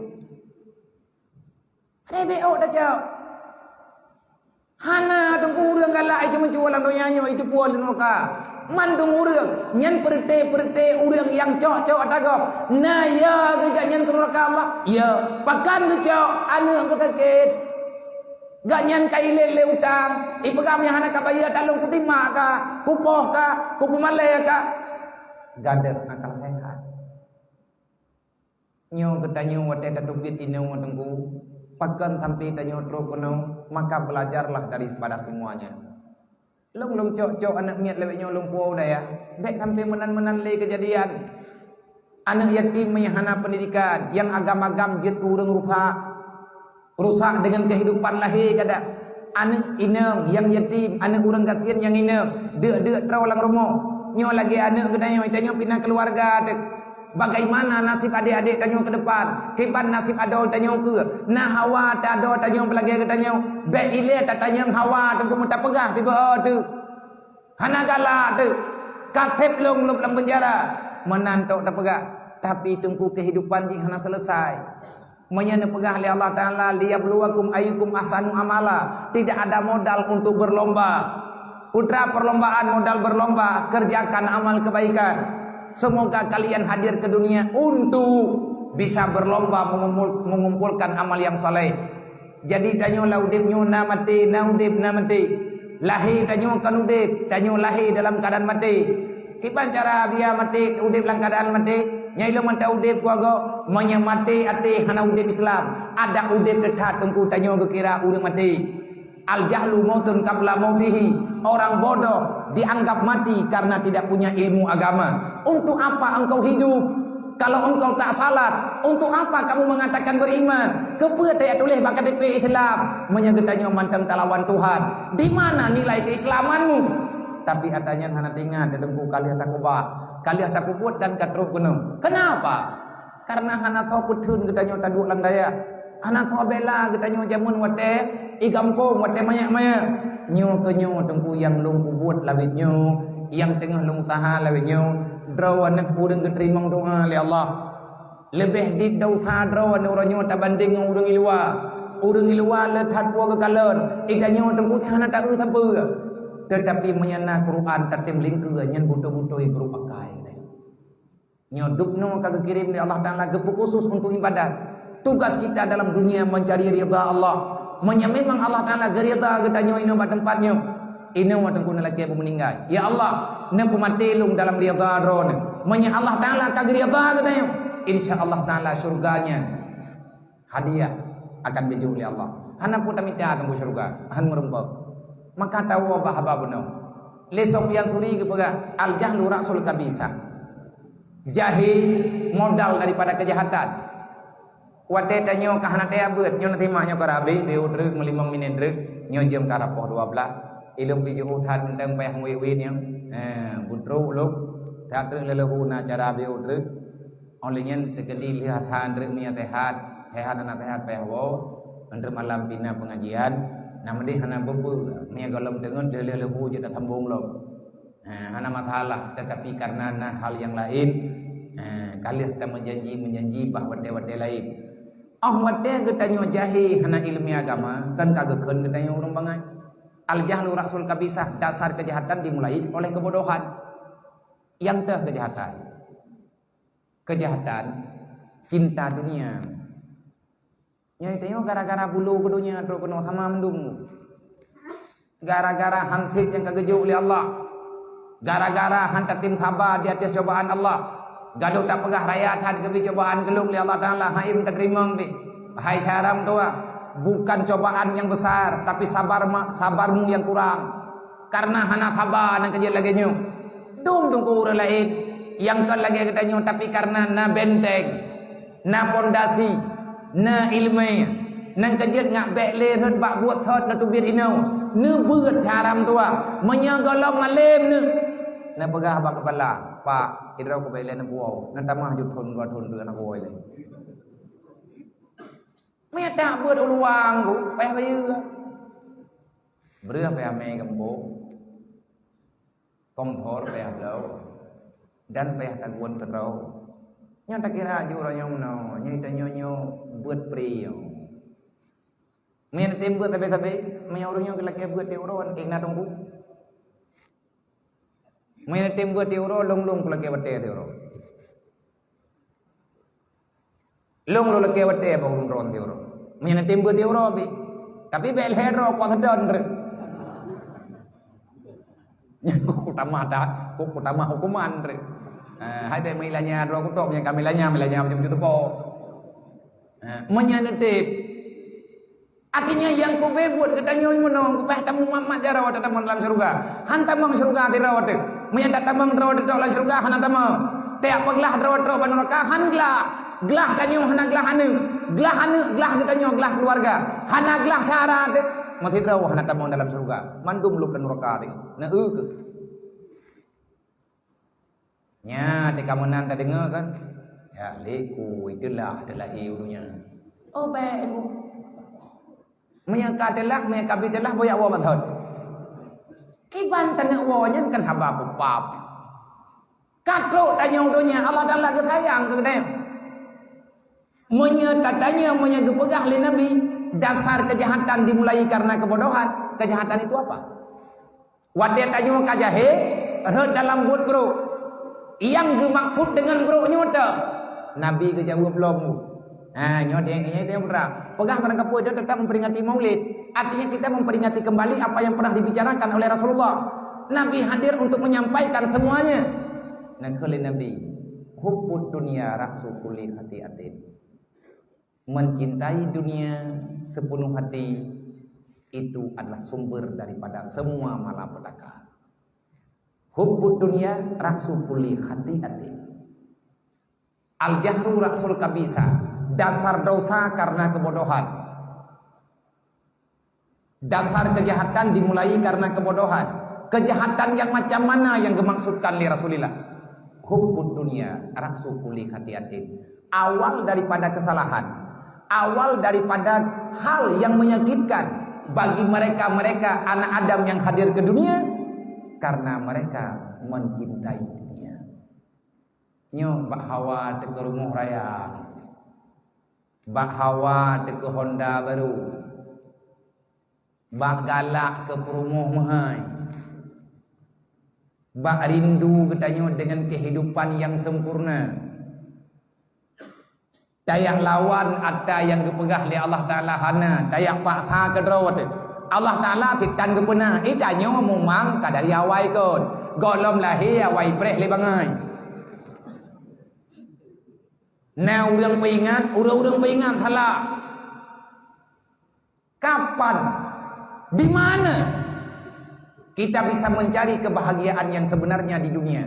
Rebek ôk tacok. Hana teungku ureuëng galak itu meucue lam donya nyoe, itu kuah lé nuraka. Mandum ureuëng nyan peureuté-peureuté ureuëng nyang cok-cok ata gob. Na ya geuh gak nyan keu nuraka Allah? Ya. Pakon geucok? Aneuëk geusakét. Gak nyan ka ilét lé utang. Ipeugah nyang hana ka bayeue talong kutima ka, kupoh ka, kupeumalée ka. Gadôh akal sehat. Nyoe geutanyoe watée tateubiet inoe teungku, pakon sampai tanyoe trok keunoe, maka belajarlah daripada semuanya. Lôn, lôn cok-cok aneuëk miet lawét nyoe lôn puwoe dayah, bék sampai meunan-meunan lé keujadian. Aneuk yatim nyang hana pendidikan, nyang agam-agam jeuet keu ureuëng rusak. Rusak deungon kehidupan lahé kada. Aneuk inong nyang yatim, aneuk ureuëng gasien nyang inong, deuk-deuk troe lam rumoh. Nyoe lagée aneuk geutanyoe, tanyoe pih na keuluwarga teuh. Bagaimana nasib adék-adék tanyoe ke depan? Kiban nasib adoe tanyoe keue? Na hawa teuh adoe tanyoe beulagée geutanyoe? Bék ilée tatanyong hawa teungku meutapeugah pih beu teuh. Hana galak teuh. Ka seb lôn lôb lam peunjara. Meunan tok tapeugah. Tapi teungku kehidupan jih hana selesai. Meunyoe neupeugah lé Allah Taala, "Liyabluwakum ayyukum ahsanu amala." Tidak ada modal untuk berlomba. Putra perlombaan modal berlomba, kerjakan amal kebaikan. Semoga kalian hadir ke dunia untuk bisa berlomba mengumpul-, mengumpulkan amal yang saleh. Jadi tanyoe lam udeb nyoe na maté, na udeb, na maté. Lahé tanyoe kon udeb, tanyoe lahé dalam keadaan maté. Kiban cara biar maté, udeb lam keadaan maté? Nyai lôn mantong udeb kuagoe, meunyoe maté até hana udeb Islam, adak udeb teuh that teungku tanyoe geukira ureuëng maté. Al-jahlu mautun qabla mautihi. Orang bodoh dianggap mati karena tidak punya ilmu agama. Untuk apa engkau hidup? Kalau engkau tak salat, untuk apa kamu mengatakan beriman? Keupeue tajak tuléh bak K T P Islam? Meunyoe geutanyoe mantong talawan Tuhan, di mana nilai keislamanmu? Tapi ata nyan hana teuingat, teungku, ka lheueh takubah, ka lheueh tapubuet dan ka troh keunoe. Kenapa? Karena hana soe peutheun geutanyoe taduek lam dayah. Hana soe bela geutanyoe jameun watée i gampông, watée manyak-manyak. Nyoe keuh nyoe teungku nyang lôn pubuet lawét nyoe, nyang teungoh lôn useuha lawét nyoe, droeneuh ureuëng geuteurimong doá lé Allah. Leubeh dit desya droeneuh uroe nyoe tabandéng ngon ureuëng i luwa. Ureuëng i luwa le that po geukalon, i tanyoe teungku hana taeu sapeue. Teutapi meunyoe na Quran tatem lingkeue, nyan beutôi-beutôi brok akai. Nyoe dub noe ka geukirém lé Allah Taala geupeu khusus untuk ibadat. Tugas kita dalam dunia mencari ridha Allah. Meunyoe memang Allah Taala geurida geutanyoe inoe bak teumpat nyoe, inoe teungku neulakée beumeuninggai. Ya Allah, neupeumaté lôn dalam ridha Droeneuh. Meunyoe Allah Taala ka geurida geutanyoe, insya Allah Taala syurga nyan hadiah akan geujok lé Allah. Hana peue tamita teungku syurga, han meurumpok. Maka tawoe bak haba bunoe. Lé Sufyan Suri geupeugah, "Al-jahlu ra'sul kabisah." Jahé modal daripada keujahatan. Watée tanyoe ka hana teuabeuet, nyoe na simak nyoe ka habéh, beu treuk, meulimong minét treuk, nyoe jeuem ka rab poh dua blaih. Ilôn pih jiôh that mantong payah meuwét-wét nyoe. Eh, beutrok lom, that treuk leuleuhu na acara beu treuk. Óh lheueh nyan teukeudi lheueh that treuk meunyoe sehat, sehat hana sehat payah woe, ngon treuk malam pih na peungajian, na meudeh hana beu-beu, meunyoe gohlom teungeut lheueh-lheueh leubeh jeuet tasambong lom. Ha, hana masalah, tetapi karena na hal nyang laén, ha, ka lheueh tameujanji-meujanji bak watée-watée laén. Óh watée geutanyoe jahé hana iéleumé agama, kan ka geukheun geutanyoe ureuëng bangai. Al-jahlu ra'sul kabisah, dasar kejahatan dimulai oleh kebodohan. Nyang teuh kejahatan. Kejahatan, cinta dunia. Nyoe tanyoe gara-gara bulo keu donya trok keunoe sama mandum. Gara-gara hansét nyang ka geujok lé Allah. Gara-gara han tatem saba di ateueh cobaan Allah. Gadôh tapeugah raya that geubri cobaan geulok lé Allah Taala, han ék tateurimong pih. Hai syedara meutuwah, bukan cobaan nyang besar, tapi sabar ma-, sabarmu nyang kurang. Karena hana saba nyang keujeuet lagée nyoe. Dum teungku ureuëng laén nyang kon lagée geutanyoe, tapi karena na benteng, na pondasi, na iéleumé, nyang keujeuet ngat bék lé rhot bak buet thot neuteubiet inoe, neubeuet syedara meutuwah. Meunyoe gohlom malém neuh, neupeugah bak keupala, "Pak, sidroe kubék lé neupuwoe, neutamah ju thon dua thon treuk hana kuwoe lé." Meunyoe tak beuet u luwa ngku, payah bayeue. Breueh payah mé gampông. Kompor payah bloe, dan payah tagun keudroe. Nyoe takira aju uroe nyoe meunoe, nyoe tanyoe nyoe beuet pri nyoe. Meunyoe tem beuet sabe-sabe, meunyoe ureuëng nyoe geulakée beuet di uroe, ék na teungku. Meunyoe tem beuet di uroe, lông-lông kulakée watée di uroe. Lông lôn lakée watée bak ureuëng droe di uroe. Meunyoe na tem beuet di uroe pih. Tapi bék lhée droe kuat seudon treuk. Nyan kok kutamah dah, kok kutamah hukuman treuk. Ha, hai bék meulanya droe kutok, meunyoe ka meulanya, meulanya macam-macam teupok. Ha, meunyoe na tem. Artinya nyang kubé buet geutanyoe meunoe, kupayah tamumat-mat jaroe tatamong dalam syeuruga. Han tamong syeuruga sidroe teuh. Meunyoe tatamong droe teuh lam syeuruga, hana tamong. Tajak peuglah droe-droe bak nuraka, han glah. Glah tanyoe hana glah aneuk. Glah aneuk, glah geutanyoe, glah keuluwarga. Hana glah syara teuh. Meusidroe hana tamong dalam syeuruga. Mandum lôb lam nuraka teuh. Na eu keuh. Nyan, teuka meunan tadeungoe kan? Ya, lé ku, iteulah teulahé u donya. Oh, bèk ku. Meunyoe ka teulah, meunyoe ka bi teulah, boh jak woe bak thon. Kiban taneuk woe nyan kan haba peupab. Ka trok tanyoe u donya, Allah Taala geusayang keu geutanyoe. Meunyoe tatanyong, meunyoe geupeugah lé Nabi, dasar kejahatan dimulai karena kebodohan, kejahatan itu apa? Watèe tanyoe ka jahé, rhot dalam buet brôk. Nyang geumaksud deungon brôk nyoe teuh? Nabi geujaweueb lom. Ha, nyoe deh, nyoe deh putra. Peugah barangkapeue dia tetap memperingati Maulid. Artinya kita memperingati kembali apa yang pernah dibicarakan oleh Rasulullah. Nabi hadir untuk menyampaikan semuanya. Nakeuh lé Nabi, "Hubbud dunya ra'su kulli khati'atin." Mencintai dunia sepenuh hati itu adalah sumber daripada semua malapetaka. Hubbud dunya ra'su kulli khati'atin. Al-jahlu ra'sul khabithah, dasar dosa karena kebodohan. Dasar kejahatan dimulai karena kebodohan. Kejahatan yang macam mana yang geumaksudkan lé Rasulullah? Hubbud dunya ra'su kulli khati'atin. Awal daripada kesalahan, awal daripada hal yang menyakitkan bagi mereka-mereka anak Adam yang hadir ke dunia, karena mereka mencintai dunia. Nyoe bak hawa teuh keu rumoh raya. Bak hawa teuh keu honda barô. Bak galak keu peurumoh meuhai. Bak rindu geutanyoe deungon kehidupan yang sempurna. Tajak lawan ata nyang geupeugah lé Allah Taala hana, tajak paksa keudroe teuh. Allah Taala cit tan geupeuna, eh, tanyoe mumang ka dari awai kon. Gohlom lahé awai preh lé bangai. Na ureuëng peuingat, ureuëng-ureuëng peuingat salah. Kapan? Di mana kita bisa mencari kebahagiaan yang sebenarnya di dunia?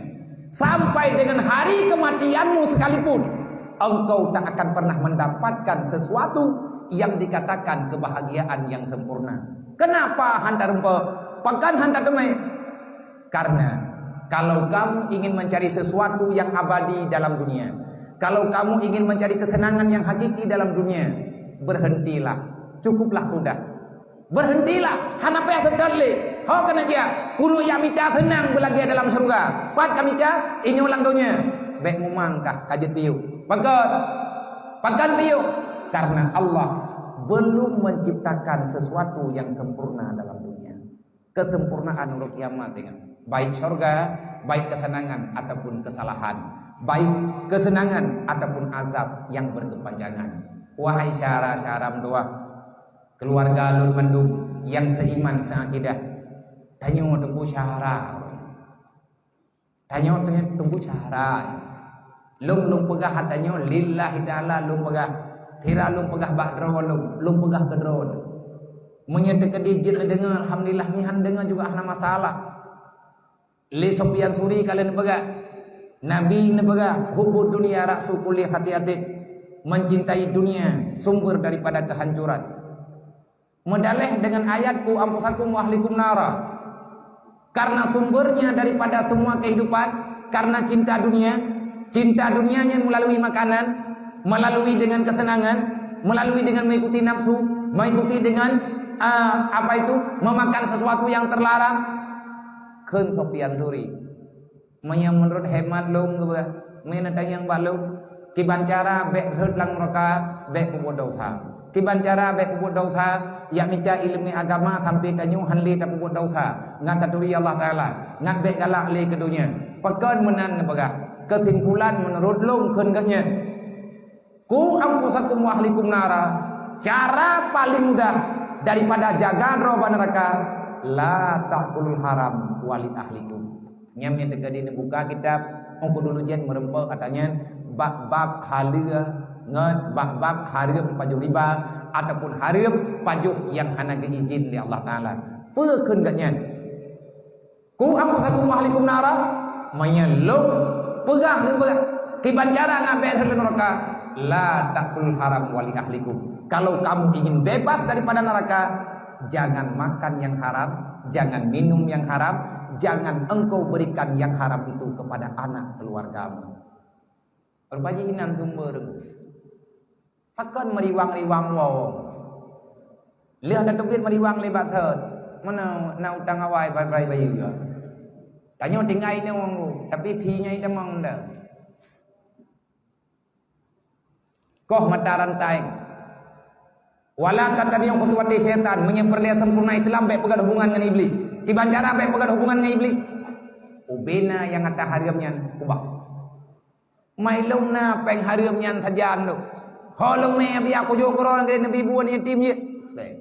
Sampai dengan hari kematianmu sekalipun, engkau tak akan pernah mendapatkan sesuatu yang dikatakan kebahagiaan yang sempurna. Kenapa han tarumpok? Pakon han tateumé? Karena kalau kamu ingin mencari sesuatu yang abadi dalam dunia, kalau kamu ingin mencari kesenangan yang hakiki dalam dunia, berhentilah. Cukuplah sudah. Berhentilah. Hana payah seutôt lé. Ho keuneuk jak. Keuneuk jak mita seunang beulagèe dalam syeuruga. Pat ka mita, inyoe lam donya. Bèk mumang kah ka jeuet piôh. Pakon? Pakon piôh? Karena Allah belum menciptakan sesuatu yang sempurna dalam dunia. Kesempurnaan uroe kiamat, ingat. Baik syurga, baik kesenangan ataupun kesalahan, baik kesenangan ataupun azab yang berkepanjangan. Wahai syedara-syedara meutuwah, keluarga lôn mandum nyang seiman seakidah, tanyoe teungku syedara. Tanyoe teungku syedara. Lôn, lôn peugah ata nyoe lillahi ta'ala lôn peugah. Sira lôn peugah bak droe lôn, lôn peugah keu droe lôn. Meunyoe teukeudi jeuet neudeungoe, alhamdulillah, nyan deungoe juga hana masalah. Lé Sufyan Tsauri ka lheueh neupeugah, Nabi neupeugah, "Hubbud dunya ra'su kulli khati'atin." Mencintai dunia sumber daripada kehancuran. Meudaleh dengan ayat, "Qu anfusakum wa ahlikum nara." Karena sumbernya daripada semua kehidupan, karena cinta dunia. Cinta dunia nyan melalui makanan, melalui dengan kesenangan, melalui dengan mengikuti nafsu, mengikuti dengan, ah, apa itu, memakan sesuatu yang terlarang. Kheun Sufyan Tsauri. Meunyoe meunurot hemat lôn geupeugah, meunyoe neutanyong bak lôn, kiban cara bèk rhot lam nuraka, bèk peubuet desya. Kiban cara bèk peubuet desya, jak mita ileumèe agama sampoe tanyoe hán lé tapeubuet desya, ngat taturi Allah Taala, ngat bèk galak lé keu donya. Pakon meunan neupeugah? Keusimpulan meunurot lôn kheun geuhnyan, "Qu anfusakum wa ahlikum nara." Cara paling mudah daripada jaga droe bak nuraka, "La ta'kulul haram wa li ahlikum." Nyan nyang teuka di neubuka kitab, ungku dulu jén meureumpok ata nyan bak bab haleue ngon bak bab hareuem pajoh riba ataupun hareuem pajoh nyang hana geuizin lé Allah Taala. Peue kheun geuhnyan? "Qu anfusakum wa ahlikum nara." Meunyoe lôn peugah geupeugah, Kiban cara ngabéh lé nuraka, la ta'kul haram wa li ahlikum. Kalau kamu ingin bebas daripada neraka, jangan makan yang haram, jangan minum yang haram, jangan engkau berikan yang haram itu kepada anak keluargamu. Rupa jih inan sumber. Pakon meuriwang-riwang woe. Lheueh na teubiet meuriwang lé bak thon. Meunoe na utang awai bai-bai bayeue. Tanyoe tinggai nyoe, tapi phi nyan itamong dah. Koh mata rantai. Wala tattabi'u khutuwati syaitan. Meunyoe peureulée sempurna Islam, bék peugét hubungan ngon Iblih. Kiban cara bék peugét hubungan ngon Iblih. Ubena nyang ata hareuem nyan kubah. Mai lôn na péng hareuem nyan sajan lôn. Ho lôn mé biak kujok keudroe ngon Nabi buet yatim jih. Bék.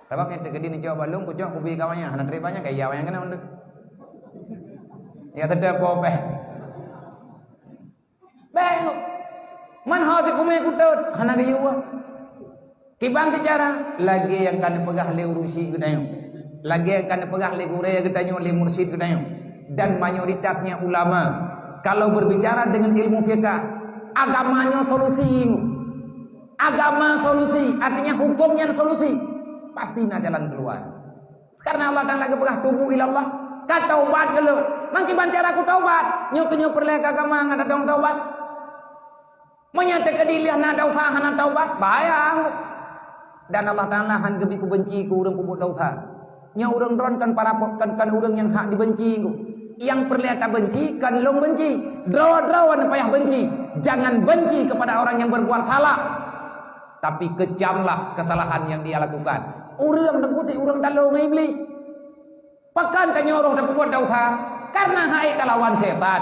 Sabab nyan teukeudi neucok bak lôn, kucok kubi ka awak nyan, hana teurimong nyan, gaya awak nyan keunan mandum. Ya, teudeue po péng. Bék. Man ho sikumé kutot, hana geuyue. Kiban cara, lagée nyang ka neupeugah lé ureuëng syiek geutanyoe. Lagée nyang ka neupeugah lé gurée geutanyoe, lé mursyid geutanyoe. Dan mayoritasnya ulama, kalau berbicara dengan ilmu fikah, agama nyoe solusi. Agama solusi, artinya hukum nyan solusi. Pasti na jalan keluar. Karena Allah Taala geupeugah, "Tubu ilallah," ka taubat keu lôn. Man kiban cara kutaubat? Nyoe keuh nyoe peureulée keu agama ngon datong taubat. Meunyoe teukeudi lheueh na desya hana taubat, bahaya. Dan Allah Taala han geubi kubenci keu ureuëng peubuet desya. Nyoe ureuëng droen kan para po-, kan, kan ureuëng nyang hak dibenci. Nyang peureulée tabenci kan lôn benci. Droe-droe payah benci. Jangan benci kepada orang yang berbuat salah. Tapi kecamlah kesalahan yang dia lakukan. Ureuëng teungku sit ureuëng talo ngon Iblih. Pakon tanyoe roh tapeubuet desya? Karena hai talawan syaitan.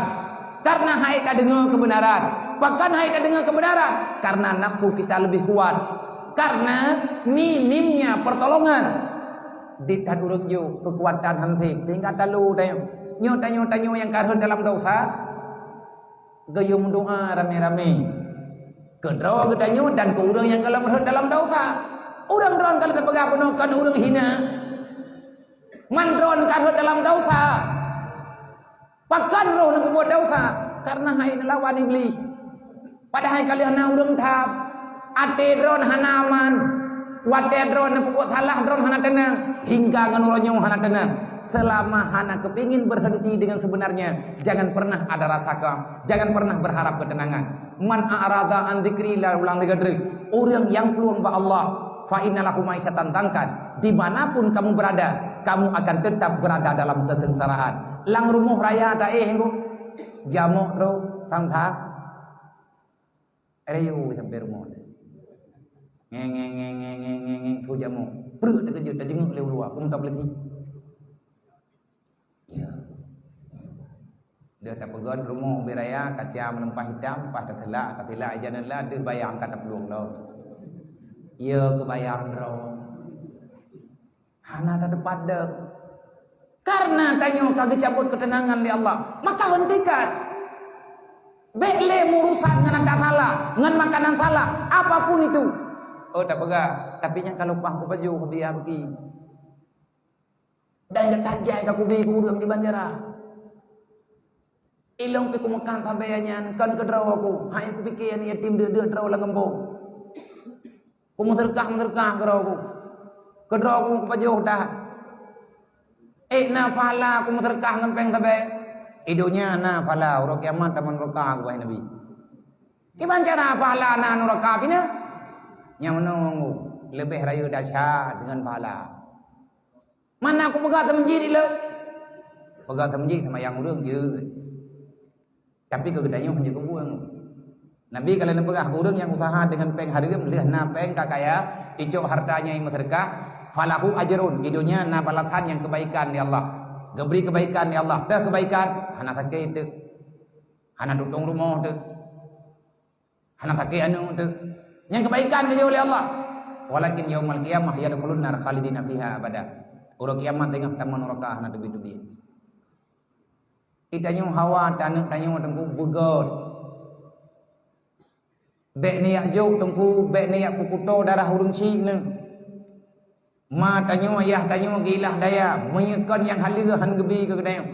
Karena hai tadeungoe keubeunaran. Pakon hai tadeungoe keubeunaran? Karena nafsu kita lebih kuat. Karena minimnya pertolongan. Di that ureuëng jok keukuatan han seb, sehingga talo tanyoe. Nyoe tanyoe-tanyoe nyang ka rhot dalam desya, geuyue meudoa ramé-ramé. Keudroe geutanyoe dan keu ureuëng nyang gohlom rhot dalam desya. Ureuëng droen ka lheueh tapeugah bunoe kon ureuëng hina. Man droen ka rhot dalam desya. Pakon roh neupeubuet desya? Karena hai neulawan Iblih. Padahai ka lheueh na ureuëng tham. Até droen hana aman. Watée droen neupeubuet salah, droen hana teunang. Hingga ngon uroe nyoe hana teunang. Selama hana keupingin berhenti dengan sebenarnya, jangan pernah ada rasa ka-, jangan pernah berharap ketenangan. "Man a'rada an dzikri," la ulang lé geutrek, ureuëng nyang plueng bak Allah, "fa inna lahu ma'isyatan dhanka." Di mana pun kamu berada, kamu akan tetap berada dalam kesengsaraan. Lam rumoh raya taéh nyoe, jamok droe, sang-sang. Rayeuk sampai rumoh. Ngeng, ngeng, ngeng, ngeng, ngeng, ngeng, ngeng, su jamok. Preuek teukeujot, tajeungok lé u luwa, peue meutab lé. Ya. Dah tapeugöt rumoh ubé raya, kaca meulimpah itam, paih taseulak, taseulak ija neula, deuh bayang ka taplueng lom. Iya keubayang droe. Hana tateupat deuh. Karena tanyoe ka geucabut keuteunangan lé Allah, maka hentikan. Bék lé meurusan ngon ata salah, ngon makanan salah, apapun itu. Oh, tapeugah, tapi nyang ka lumpah kupajoh biaya beuki. Dan geutajai ka kubi keu ureuëng di banjara. Ilong pi kumeukan sabe nyan kon keudroe aku. Hai kupike aneuk yatim deuek-deuek droe lam gampông. Kumeuseureukah-meuseureukah keudroe aku. Keudroe aku kupajoh that. Eh, na pahala kumeuseureukah ngon péng sabe. Di donya na pahala, uroe kiamat tamong nuraka, geubai Nabi. Kiban cara pahala na nuraka pih na? Nyang meunoe, leubeh rayeuk dahsyat deungon pahala. Mana aku peugah teumeuji lé? Peugah teumeuji seumayang ureuëng jeuet. Tapi keu geutanyoe hana geubueng. Nabi ka lheueh neupeugah, ureuëng nyang useuha deungon péng hareuem, lheueh na péng ka kaya, icok hareuta nyan meuseudeukah, falahu ajrun, di donya na balasan nyang keubaikan lé Allah. Geubri keubaikan lé Allah. Teuh keubaikan, hana sakét teuk. Hana tutong rumoh teuk. Hana sakét aneuk teuk. Nyang keubaikan geujok lé Allah. Walakin yaumal qiyamah yadkhulun nar khalidina fiha abada. Uroe kiamat teungoh tamong nuraka hana teubiet-teubiet. Di tanyoe hawa taneuk tanyoe teungku beugöt. Bék neujak jok teungku, bék neujak peukuto darah ureuëng syiek neuh. Ma tanyoe, yah tanyoe geuilah daya, meunyoe kon nyang haleue han geubi keu geutanyoe.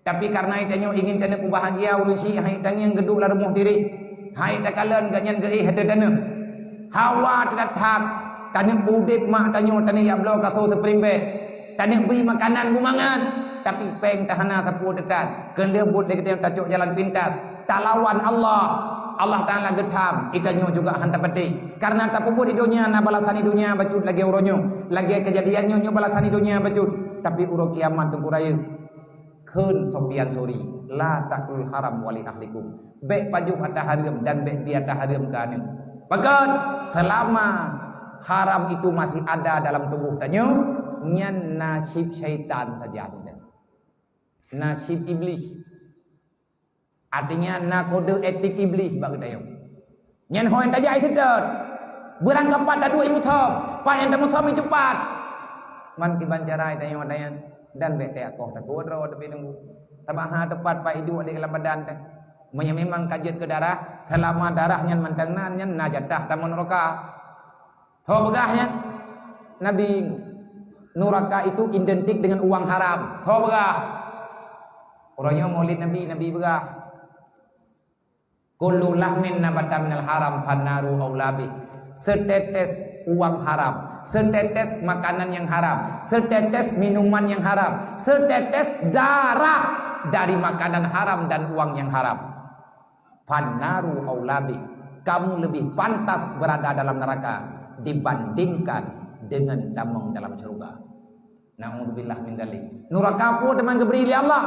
Tapi kareuna tanyoe ingin taneuk peubahagia ureuëng syiek, hai tangieng geuduek lam rumoh tireh, hai takalon gobnyan geuéh ateueh taneuk. Hawa teutatap taneuk udeb mak tanyoe, taneuk jak bloe kaso seuperimbet, taneuk bri makanan beumangat, tapi péng tahana sapeue teutat. Keu lheueh buet lé geutanyoe tacok jalan pintas, talawan Allah. Allah Taala geutham, geutanyoe juga hana tapatéh. Kareuna tapeubuet di donya na balasan di donya bacut lagée uroe nyoe, lagée keujadian nyoe, nyoe balasan di donya bacut, tapi uroe kiamat teungku rayeuk. Kheun Sufyan Sauri, "La takulul haram wa li ahlikum." Bék pajoh ata hareuem dan bék bi ata hareuem keu aneuk. Pakon? Selama haram itu masih ada dalam tubuh tanyoe, nyan nasib syaitan saja. Nasib iblis. Artinya, na kode etik iblis bak geutanyoe. Nyan ho nyang tajak iseutôt. Beurangkapat taduek imusom, pat nyang tamusom itupat. Man kiban cara tanyoe-tanyoe dan bék teuakoh takot droe tapi nunggu. Sabab ha teupat pat iduek di dalam badan teuh. Meunyoe memang ka jeuet keu darah, selama darah nyan mantong na, nyan na jatah tamong nuraka. Soe peugah nyan? Nabi. Nuraka itu identik dengan uang haram. Soe peugah? Uroe nyoe Maulid Nabi, Nabi peugah, "Kullu lahmin nabata minal haram fannaru aula bih." Setetes uang haram, setetes makanan yang haram, setetes minuman yang haram, setetes darah dari makanan haram dan uang yang haram. Fannaru aula bih, kamu lebih pantas berada dalam neraka dibandingkan dengan tamong dalam syurga. Naudzubillah min dzalik. Nuraka peue teuma geubri lé Allah?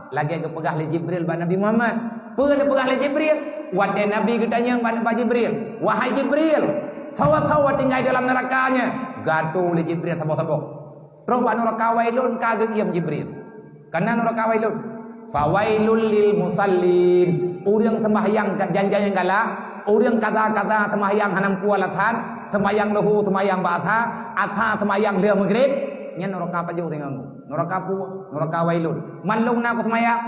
Lagée geupeugah lé Jibril bak Nabi Muhammad. Peue geupeugah lé Jibril? Watée Nabi geutanyong bak, bak Jibril, "Wahai Jibril, sawa-sawa tinggai dalam neraka nyan?" Gato lé Jibril saboh-saboh. Trok bak nuraka Wailun ka geuiem Jibril. Kana nuraka Wailun. "Fawailul lil musallin." Ureuëng sembahyang ga-, janjan nyang galak, ureuëng kaza-kaza sembahyang hana meupeue alasan, sembahyang luhu, sembahyang bak asa, asa sembahyang lheueh maghrib, nyan nuraka pajoh singoh. Nuraka peue? Nuraka Wailun. Man lôn na kuseumayang?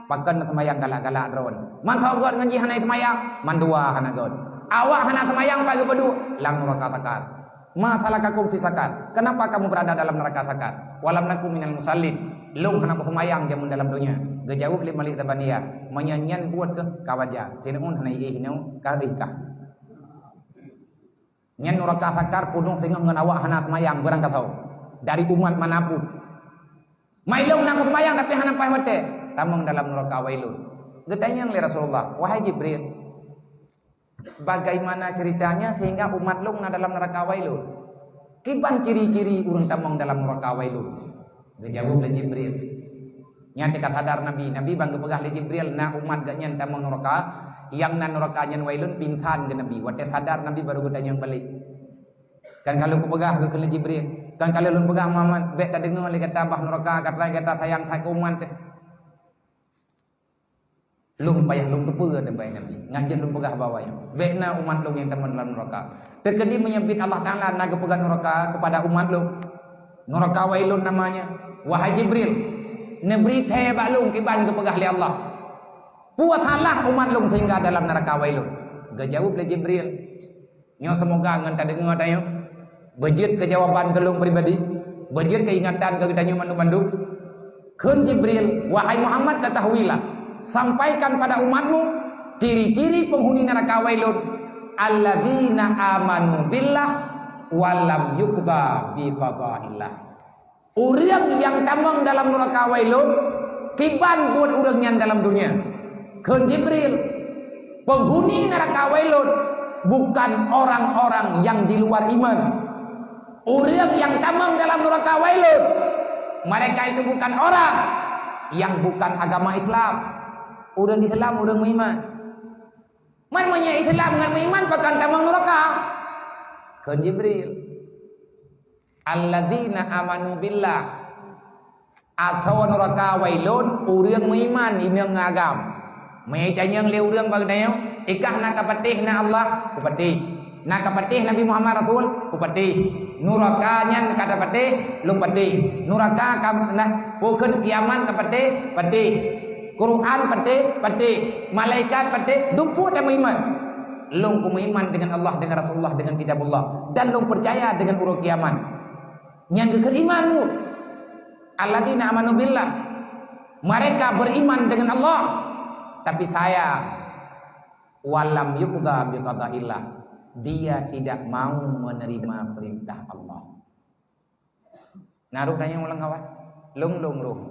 Pakon na seumayang galak-galak droen. Man soe göt ngon jih hana seumayang? Man dua hana göt. Awak hana seumayang pat geupeuduek? Lam nuraka Sakar. "Ma salakakum fi sakar?" Kenapa kamu berada dalam neraka Sakar? "Walam naku minal musallin." Lôn hana kuseumayang jameun dalam donya. Geujaweueb lé Malik Zabaniyah, "Meunyoe nyan buet keuh ka wajar. Fir'aun hana jiéh inoe, ka éh kah." Nyan nuraka Sakar peunoh singoh ngon awak hana seumayang beurangkasoe dari umat manapun. "Mai lôn na kuseumayang tapi hana paih watée." Tamong dalam nuraka Wailun. Geutanyong lé Rasulullah, "Wahai Jibril, bagaimana ceritanya sehingga umat lôn na dalam nuraka Wailun? Kiban ciri-ciri ureuëng tamong dalam nuraka Wailun?" Geujaweueb lé Jibril. Nyan teuka sadar Nabi. Nabi ban geupeugah lé Jibril, na umat gobnyan tamong nuraka, nyang na nuraka nyan Wailun, pingsan keu Nabi. Watée sadar Nabi baru geutanyong balik. "Kan ka lôn kupeugah," geukheun lé Jibril, "kan ka lôn peugah Muhammad, bék tadeungoe lé gata bah nuraka, gata, gata sayang that keu umat teuh." "Lôn payah lôn teupeue," neubai Nabi. "Ngat jeuet lôn peugah bak awaknyan, bék na umat lôn nyang tamong dalam nuraka. Teukeudi meunyoe biet Allah Taala na geupeugah nuraka keupada umat lôn, nuraka Wailun namanya. Wahai Jibril, neubri thée bak lôn kiban geupeugah lé Allah. Peue salah umat lôn sehingga dalam nuraka Wailun?" Geujaweueb lé Jibril, Nyoe seumoga ngon tadeungoe tanyoe beujeuet keu jawaban keu lôn pribadi, beujeuet keu ingatan keu geutanyoe mandum-mandum. Kheun Jibril, "Wahai Muhammad, ketahuilah, sampaikan pada umatmu ciri-ciri penghuni neraka Wailun, alladzina amanu billah wa lam yuqda bi qadaillah." Ureuëng nyang tamong dalam nuraka Wailun, kiban buet ureuëng nyan dalam dunia? Kheun Jibril, "Penghuni neraka Wailun bukan orang-orang yang di luar iman." Ureuëng nyang tamong dalam nuraka Wailun, mereka itu bukan orang yang bukan agama Islam. Ureuëng Islam, ureuëng meuiman. Man meunyoe Islam ngon meuiman, pakon tamong nuraka? Kheun Jibril, "Alladzina amanu billah." Atau nuraka Wailun, ureuëng meuiman inong agam. Meutanyong lé ureuëng bak geutanyoe, "Ikah na kapatéh na Allah?" "Kupatéh." "Na kapatéh Nabi Muhammad Rasul?" "Kupatéh." "Nuraka nyan ka tapatéh?" "Lôn patéh." "Nuraka ka na, peue kheun kiamat kapatéh?" "Patéh." "Quran patéh?" "Patéh." "Malaikat patéh?" "Dumpue tameuiman." "Lôn kumeuiman dengan Allah, dengan Rasulullah, dengan Kitabullah, dan lôn peucaya dengan uroe kiamat." Nyan geukheun iman tu. Alladzina amanu billah. Mereka beriman dengan Allah, tapi sayang, walam yuqda biqadaillah, dia tidak mau menerima perintah Allah. Na rôh tanyoe lam kawan? Lôn, lôn rôh.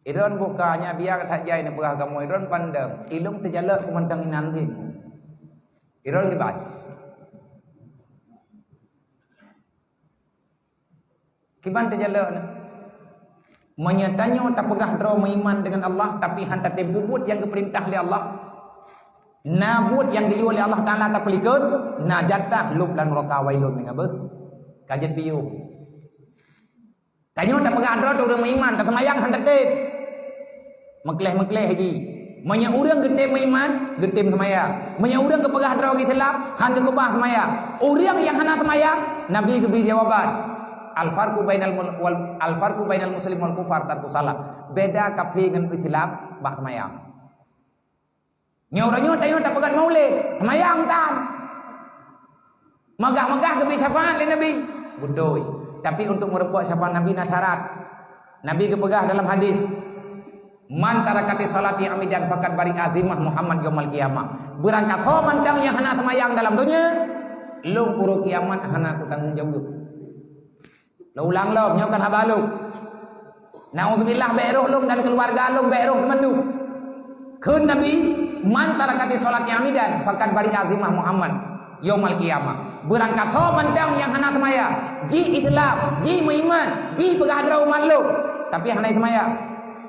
Idon buka nyak biar that jai neupeugah kamoe, idon pandang. Ilôn teujalak keu mantong inan zin. Idon kiban. Kiban teujalak na. Meunyoe tanyoe tapeugah droe meuiman deungon Allah, tapi han tatem peubuet nyang geupeurintah lé Allah, na buet nyang geuyue lé Allah Taala tapeulikot, na jatah lôb lam nuraka, wailun min gabeuh. Ka jeuet piôh. Tanyoe tapeugah droe teuh ureuëng meuiman, taseumayang han tatem. Meukleh-meukleh jih. Meunyoe ureuëng geutem meuiman, geutem seumayang. Meunyoe ureuëng geupeugah droe geuh Islam, han geukeubah seumayang. Ureuëng nyang hana seumayang, Nabi geubri jawaban, "Al-farqu bainal mul-, wal, al-farqu bainal muslim wal kufar tarkus shalah." Beda kafé ngon Islam bak seumayang. Nyoe uroe nyoe tanyoe tapeugah maulid, seumayang tan. Meugah-meugah geubri syafaat lé Nabi. Beutôi. Tapi untuk meurumpok syafaat Nabi na syarat. Nabi geupeugah dalam hadis, "Man tarakatis sholati amidan faqad bari'a zimmah Muhammad yaumal qiyamah." Beurangkat ho mantong nyang hana seumayang dalam donya, lôn uroe kiamat hana kutanggong jaweueb. Lôn ulang lom, nyoe kan haba lôn. Nauzubillah, bék roh lôn dan keuluwarga lôn bék roh mandum. Kheun Nabi, "Man tarakati sholati amidan, faqad bari'a zimmah Muhammad yaumal qiyamah." Beurangkat ho mantong nyang hana seumayang, ji Islam, ji meuiman, ji peugah droe umat lôn, tapi hana seumayang,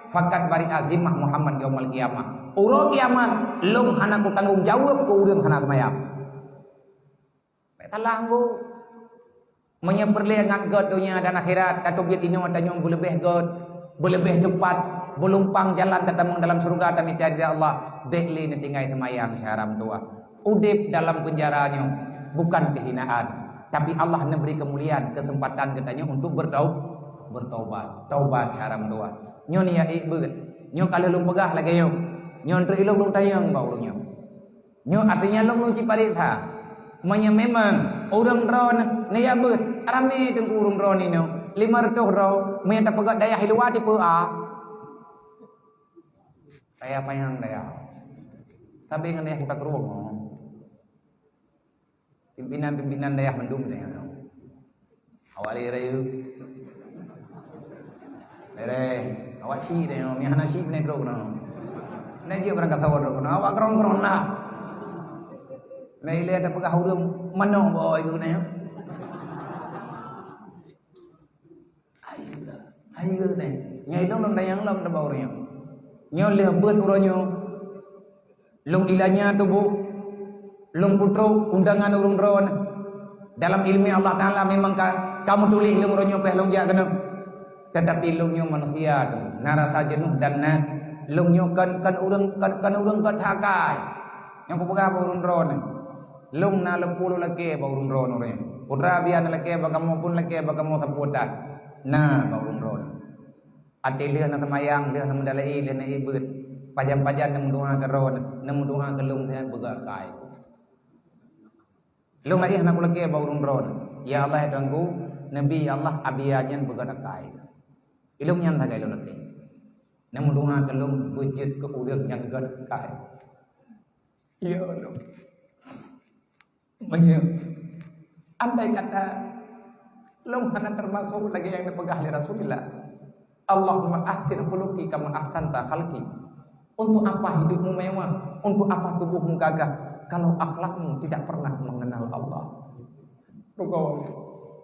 "Faqad bari'a zimmah Muhammad yaumal qiyamah." Uroe kiamat, lôn hana kutanggong jaweueb keu ureuëng hana seumayang. Bék salah nggu. Meunyoe peureulée ngat gét donya dan akhirat, tateubiet inoe tanyoe beuleubeh gét, beuleubeh teupat, beulumpang jalan tatamong dalam syeuruga tamita ridha Allah, bék lé neutinggai seumayang syahram dua. Udeb dalam peunjara nyoe bukan keuhinaan, tapi Allah neubri keumuliaan, keuseumpatan geutanyoe untuk beurtaub-, beurtaubat. Taubat syahram dua. Nyoe niyat ék beuet. Nyoe ka lheueh lôn peugah lagée nyoe. Nyoe treuk ilôn lôn tanyong bak ureuëng nyoe. Nyoe artinya lôn, lôn cit pareksa. Meunyoe memang ureuëng droeneuh neujak beuet, ramé teungku ureuëng droeneuh nyoe, lima reutôh droe, meunyoe tapeugah dayah luwa tipe A. Dayah panyang dayah. Tapi ngon dayah Kuta Krueng. Pimpinan-pimpinan dayah mandum dayah. Awak lé rayeuk. Lé, awak syik deh, mi hana syik beuneuk droe keunoe. Na jeuet barang kata droe keunoe, awak krong-krong lah. Na ilée ada peugah ureuëng manok bak awak ibu na. Hai, hai deh. Nyoe ilong lom dayang lom teuba ureuëng nyoe. Nyoe lheueh beuet uroe nyoe. Lôn ilanya tuboh, lôn peutrok undangan ureuëng droeneuh. Dalam iéleumé Allah Taala memang ka, ka meutuléh lôn uroe nyoe péh lôn jak keunoe. Teutapi lôn nyoe manusia tu, na rasa jeunôh dan na, lôn nyoe kon, kon ureuëng, kon, kon ureuëng gét that akai. Nyang kupeugah bak ureuëng droeneuh. Lôn na lôn puluh lakée bak ureuëng droeneuh. Putra bian lakée bak kamoe pun lakée bak kamoe sapeue that. Na bak ureuëng droeneuh. Até lheueh na teumayang, lheueh na meudalai, lheueh na ié beuet. Pajan-pajan na meudoá keu droeneuh, na meudoá keu lôn, lheueh beugét akai. Lôn laén hana kulakée bak ureuëng droeneuh. Ya Allah, ya Tuhanku, neubi ya Allah, abia nyan beugét akai. Ilôn nyan sagai lôn lakée. Na meudoá keu lôn beujeuet keu ureuëng nyang gét akai. Ya Allah. Meunyoe andai kata lôn hana teumasok lagée nyang neupeugah lé Rasulullah, "Allahumma ahsin khuluqi kama ahsanta khalqi." Untuk apa hidupmu mewah? Untuk apa tubuhmu gagah kalau akhlakmu tidak pernah mengenal Allah? Rugoe,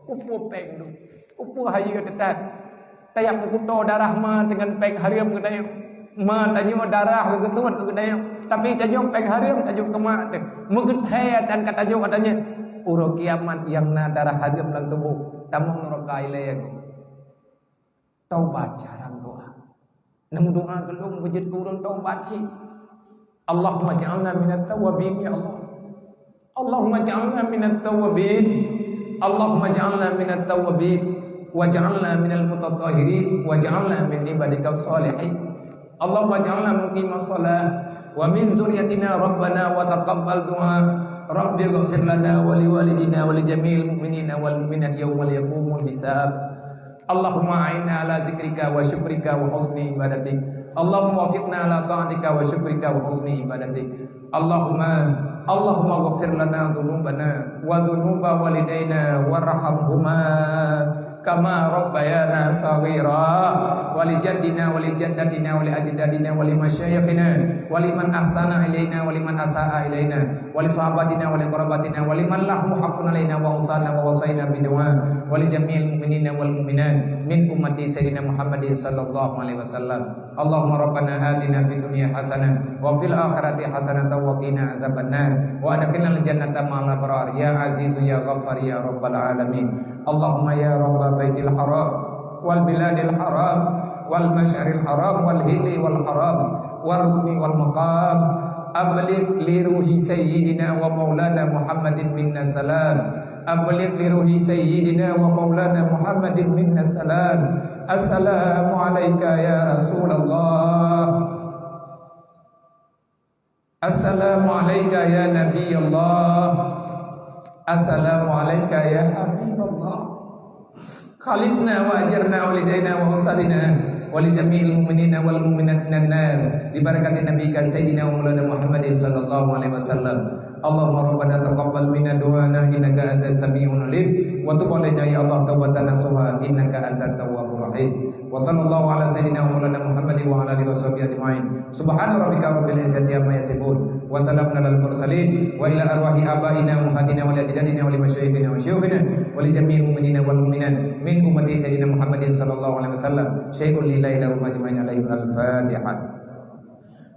kupeue péng tu, kupeue hayeue teutat. Tajak peukuto darah ma deungon péng hareuem geutanyoe. Ma tanyoe darah geuteuet geutanyoe. Tapi tanyoe péng hareuem tanyoe keumak teuh. Meugeutée dan ka tanyoe katanya, uroe kiamat nyang na darah hareuem lam tuboh, tamong nuraka ilée. Taubat syahram dua. Neumeudoá keu lôn beujeuet keu ureuëng taubat cit. Allahumma ja'alna minat tawabin ya Allah. Allahumma ja'alna minat tawabin. Allahumma ja'alna minat tawabin. Wa ja'alna minal mutatahhirin. Wa ja'alna min ibadika shalihin. Allahumma ja'alna muqimas shalah. Wa min dzurriyyatina rabbana wa taqabbal du'a. Rabbi ighfir lana wa liwalidina wa li jami'il mu'minina wal mu'minat yauma yaqumul hisab. Allahumma a'inna ala zikrika wa syukrika wa husni ibadatik. Allahumma wafiqna ala ta'atika wa syukrika wa husni ibadatik. Allahumma, Allahumma ghafir lana dzunubana wa dzunuba walidaina warhamhuma kama rabbayana shaghira, wa li jaddina wa li jaddatina wa li ajdadina wa li masyayikhina wa liman ahsana ilaina wa liman asa'a ilaina wa li sahabatina wa li qarabatina wa liman lahu haqqun alaina wa ausana wa wasaina bidu'a wa li jami'il mu'minina wal mu'minat min ummati Sayyidina Muhammadin sallallahu alaihi wasallam. Allahumma rabbana atina fid dunya hasanah wa fil akhirati hasanatan wa qina azabannar wa adkhilnal jannata ma'al abrar ya azizu ya ghaffar ya rabbal alamin. Allahumma ya rabba baitil haram wal biladil haram wal masyaril haram wal hilli wal haram wal rukni wal maqam, abligh li ruhi sayyidina wa maulana Muhammadin minna salam. Abligh li ruhi sayyidina wa maulana Muhammadin minna salam. Assalamu alaika ya Rasulullah. Assalamu alaika ya Nabi Allah. Assalamu alaika ya Habib Allah. Khalisna wa ajirna wa lidaina wa usalina wa li jami'il mu'minina wal mu'minat minan nar. Bi barakati Nabi ka Sayyidina wa Maulana Muhammadin sallallahu alaihi wasallam. Allahumma rabbana taqabbal minna du'ana innaka antas sami'ul alim wa tub alaina ya Allah taubatan nasuha innaka antat tawwabur rahim. Wa sallallahu ala sayyidina wa maulana Muhammadin wa ala alihi wa sahbihi ajma'in. Subhana rabbika rabbil izzati amma yasifun. Wa salamun alal mursalin. Wa ila arwahi abaina wa ummahatina wa li ajdadina wa li masyayikhina wa syuyukhina wa li jami'il mu'minina wal mu'minat min ummati sayyidina Muhammadin sallallahu alaihi wasallam. Syai'un lillahi lahum ajma'in alaihim al-Fatihah.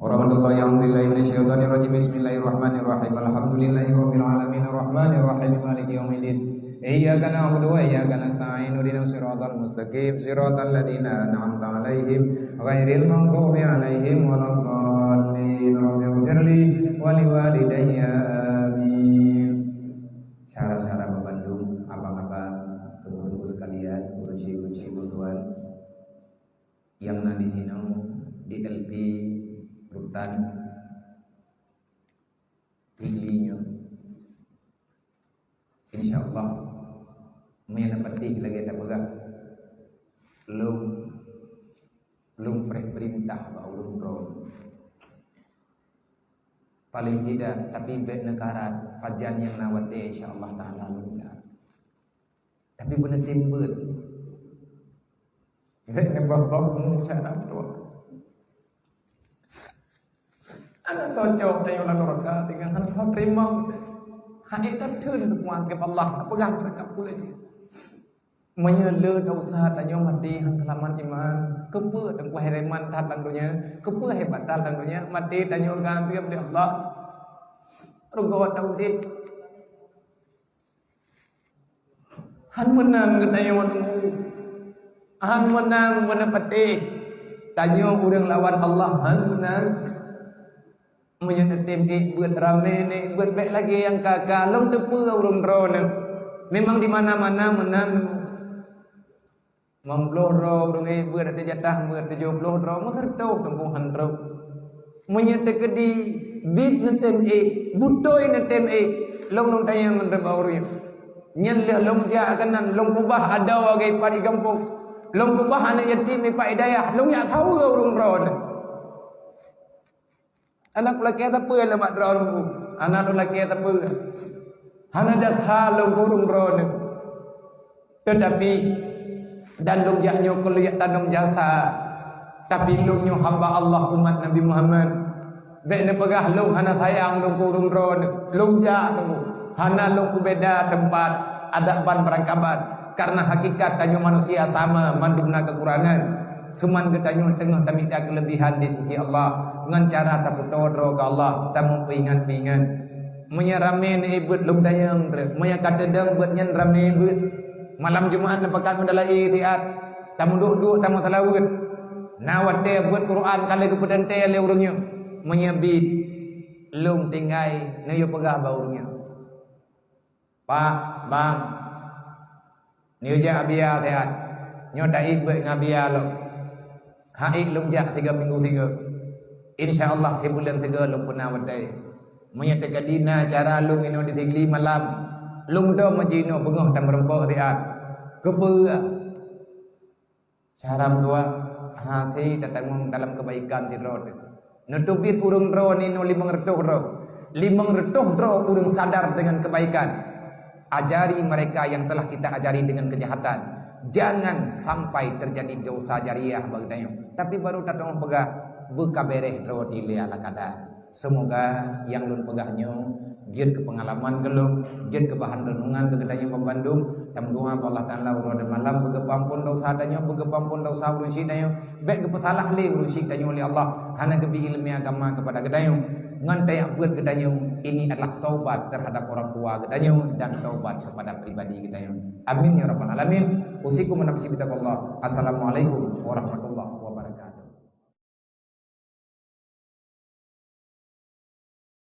Warahmatullahi, a'udzubillahi minasyaitonirrajim. Bismillahirrahmanirrahim. Alhamdulillahi rabbil alamin. Arrahmanirrahim. Maliki yaumiddin. Iyyaka na'budu wa iyyaka nasta'in. Ihdinas siratal mustaqim. Siratal ladzina an'amta 'alaihim ghairil maghdubi 'alaihim waladdallin. Rabbighfirli wa liwalidayya. Amin. Syara-syara babandum, abang-abang, teungku-teungku sekalian, urusi-urusi butuan. Nyang na disinoe di L P Rutan Tigli nyoe. Insya Allah, meunyoe na peuteh lagée tapeugah, lôn, lôn preh peurintah bak ulôn droe. Paling tidak, tapi bék neukarat, pajan nyang na watée, insya Allah Taala lôn jak. Tapi beuneutem beuet. Bék neuboh-boh mu cara tuha. Hana teucok tanyoe lam neuraka, tinggai hana teurimong. Hai tatheun teukuat keu Allah, peugah keu kapeue lagée. Meunyoe le teuusah tanyoe maté han teulamat iman, keupeue teungku hai reman that lam donya, keupeue hai batal lam donya, maté tanyoe ganti lé Allah. Rugoe taudeb. Han meunang geutanyoe nunggu. Han meunang beuneupatéh. Tanyoe ureuëng lawan Allah han meunang. Meunyoe neutem ék beuet ramé, neuék beuet bék lagée nyang ka-ka, lôn teupeue ureuëng droeneuh. Memang di mana-mana meunang. Limong ploh droe ureuëng ék beuet, ada jatah beuet tujoh ploh droe, meukeureutoh teungku han trok. Meunyoe teukeudi biet neutem ék, butôi neutem ék, lôn lôn tanyong ngon teuma ureuëng nyan. Lheueh lôn jak keunan, lôn keubah adoe geuh pat di gampông, lôn keubah aneuëk yatim pat di dayah, lôn jak saweue ureuëng droeneuh. Hana lôn lakée sapeue lé mak droeneuh, hana lôn lakée sapeue. Hana jasa lôn keu ureuëng droeneuh. Teutapi, dan lôn jak nyoe keu lôn jak tanom jasa. Tapi lôn nyoe hamba Allah, umat Nabi Muhammad. Bék neupeugah lôn hana sayang lôn keu ureuëng droeneuh. Lôn jak teungku. Hana lôn peubeda teumpat, adat ban beurangkaban. Karena hakikat tanyoe manusia sama, mandum na keukurangan. Cuman geutanyoe teungoh tamita keuleubihan di sisi Allah ngon cara tapeutoe droe keu Allah, tameupeuingat-peuingat. Meunyoe ramé neuék beuet lôn tanyong treuk, meunyoe ka teudong beuet nyan ramé beuet. Malam Jumat neupakat meudalaé siat, tameuduek-duek tameuseulaweuet. Na watée beuet Quran ka lheueh geupeuteuntée lé ureuëng nyoe. Meunyoe biet, lôn tinggai neuyue peugah bak ureuëng nyoe. Pak, bang, neujak Abia siat. Nyoe taék beuet ngon Abia lom. Haék lôn jak sigoe minggu sigoe. Insya Allah sibuleuen sigoe lôn peuna watée. Meunyoe teukeudi na acara lôn inoe di Sigli malam, lôn dong jinoe beungoh tameurumpok siat. Keupeue? Cara meutuah, hase tatanggong dalam kebaikan sidroe teuh. Neuteubiet ureuëng droe ninoe limong reutôh droe. Limong reutôh droe ureuëng sadar dengan kebaikan. Ajari mereka yang telah kita ajari dengan kejahatan. Jangan sampai terjadi dosa jariah bagi tanyoe. Tapi baru tatanggong peugah, beukabereh droe di lea lakadan. Semoga nyang lôn peugah nyoe jeuet keu peungalaman keu lôn, jeuet keu bahan reunungan keu geutanyoe banmandum. Tameudoa bak Allah Taala uroe dan malam, beugeupeuampon dosa tanyoe, beugeupeuampon dosa ureuëng syik tanyoe. Bék geupeusalah lé ureuëng syik tanyoe lé Allah, hana geubri iéleumé agama keupada geutanyoe. Ngon tajak beuet geutanyoe, ini adalah taubat terhadap orang tua geutanyoe dan taubat kepada pribadi geutanyoe. Amin ya rabbal alamin. Usikum wa nafsi bitaqwallah. Assalamualaikum warahmatullahi wabarakatuh.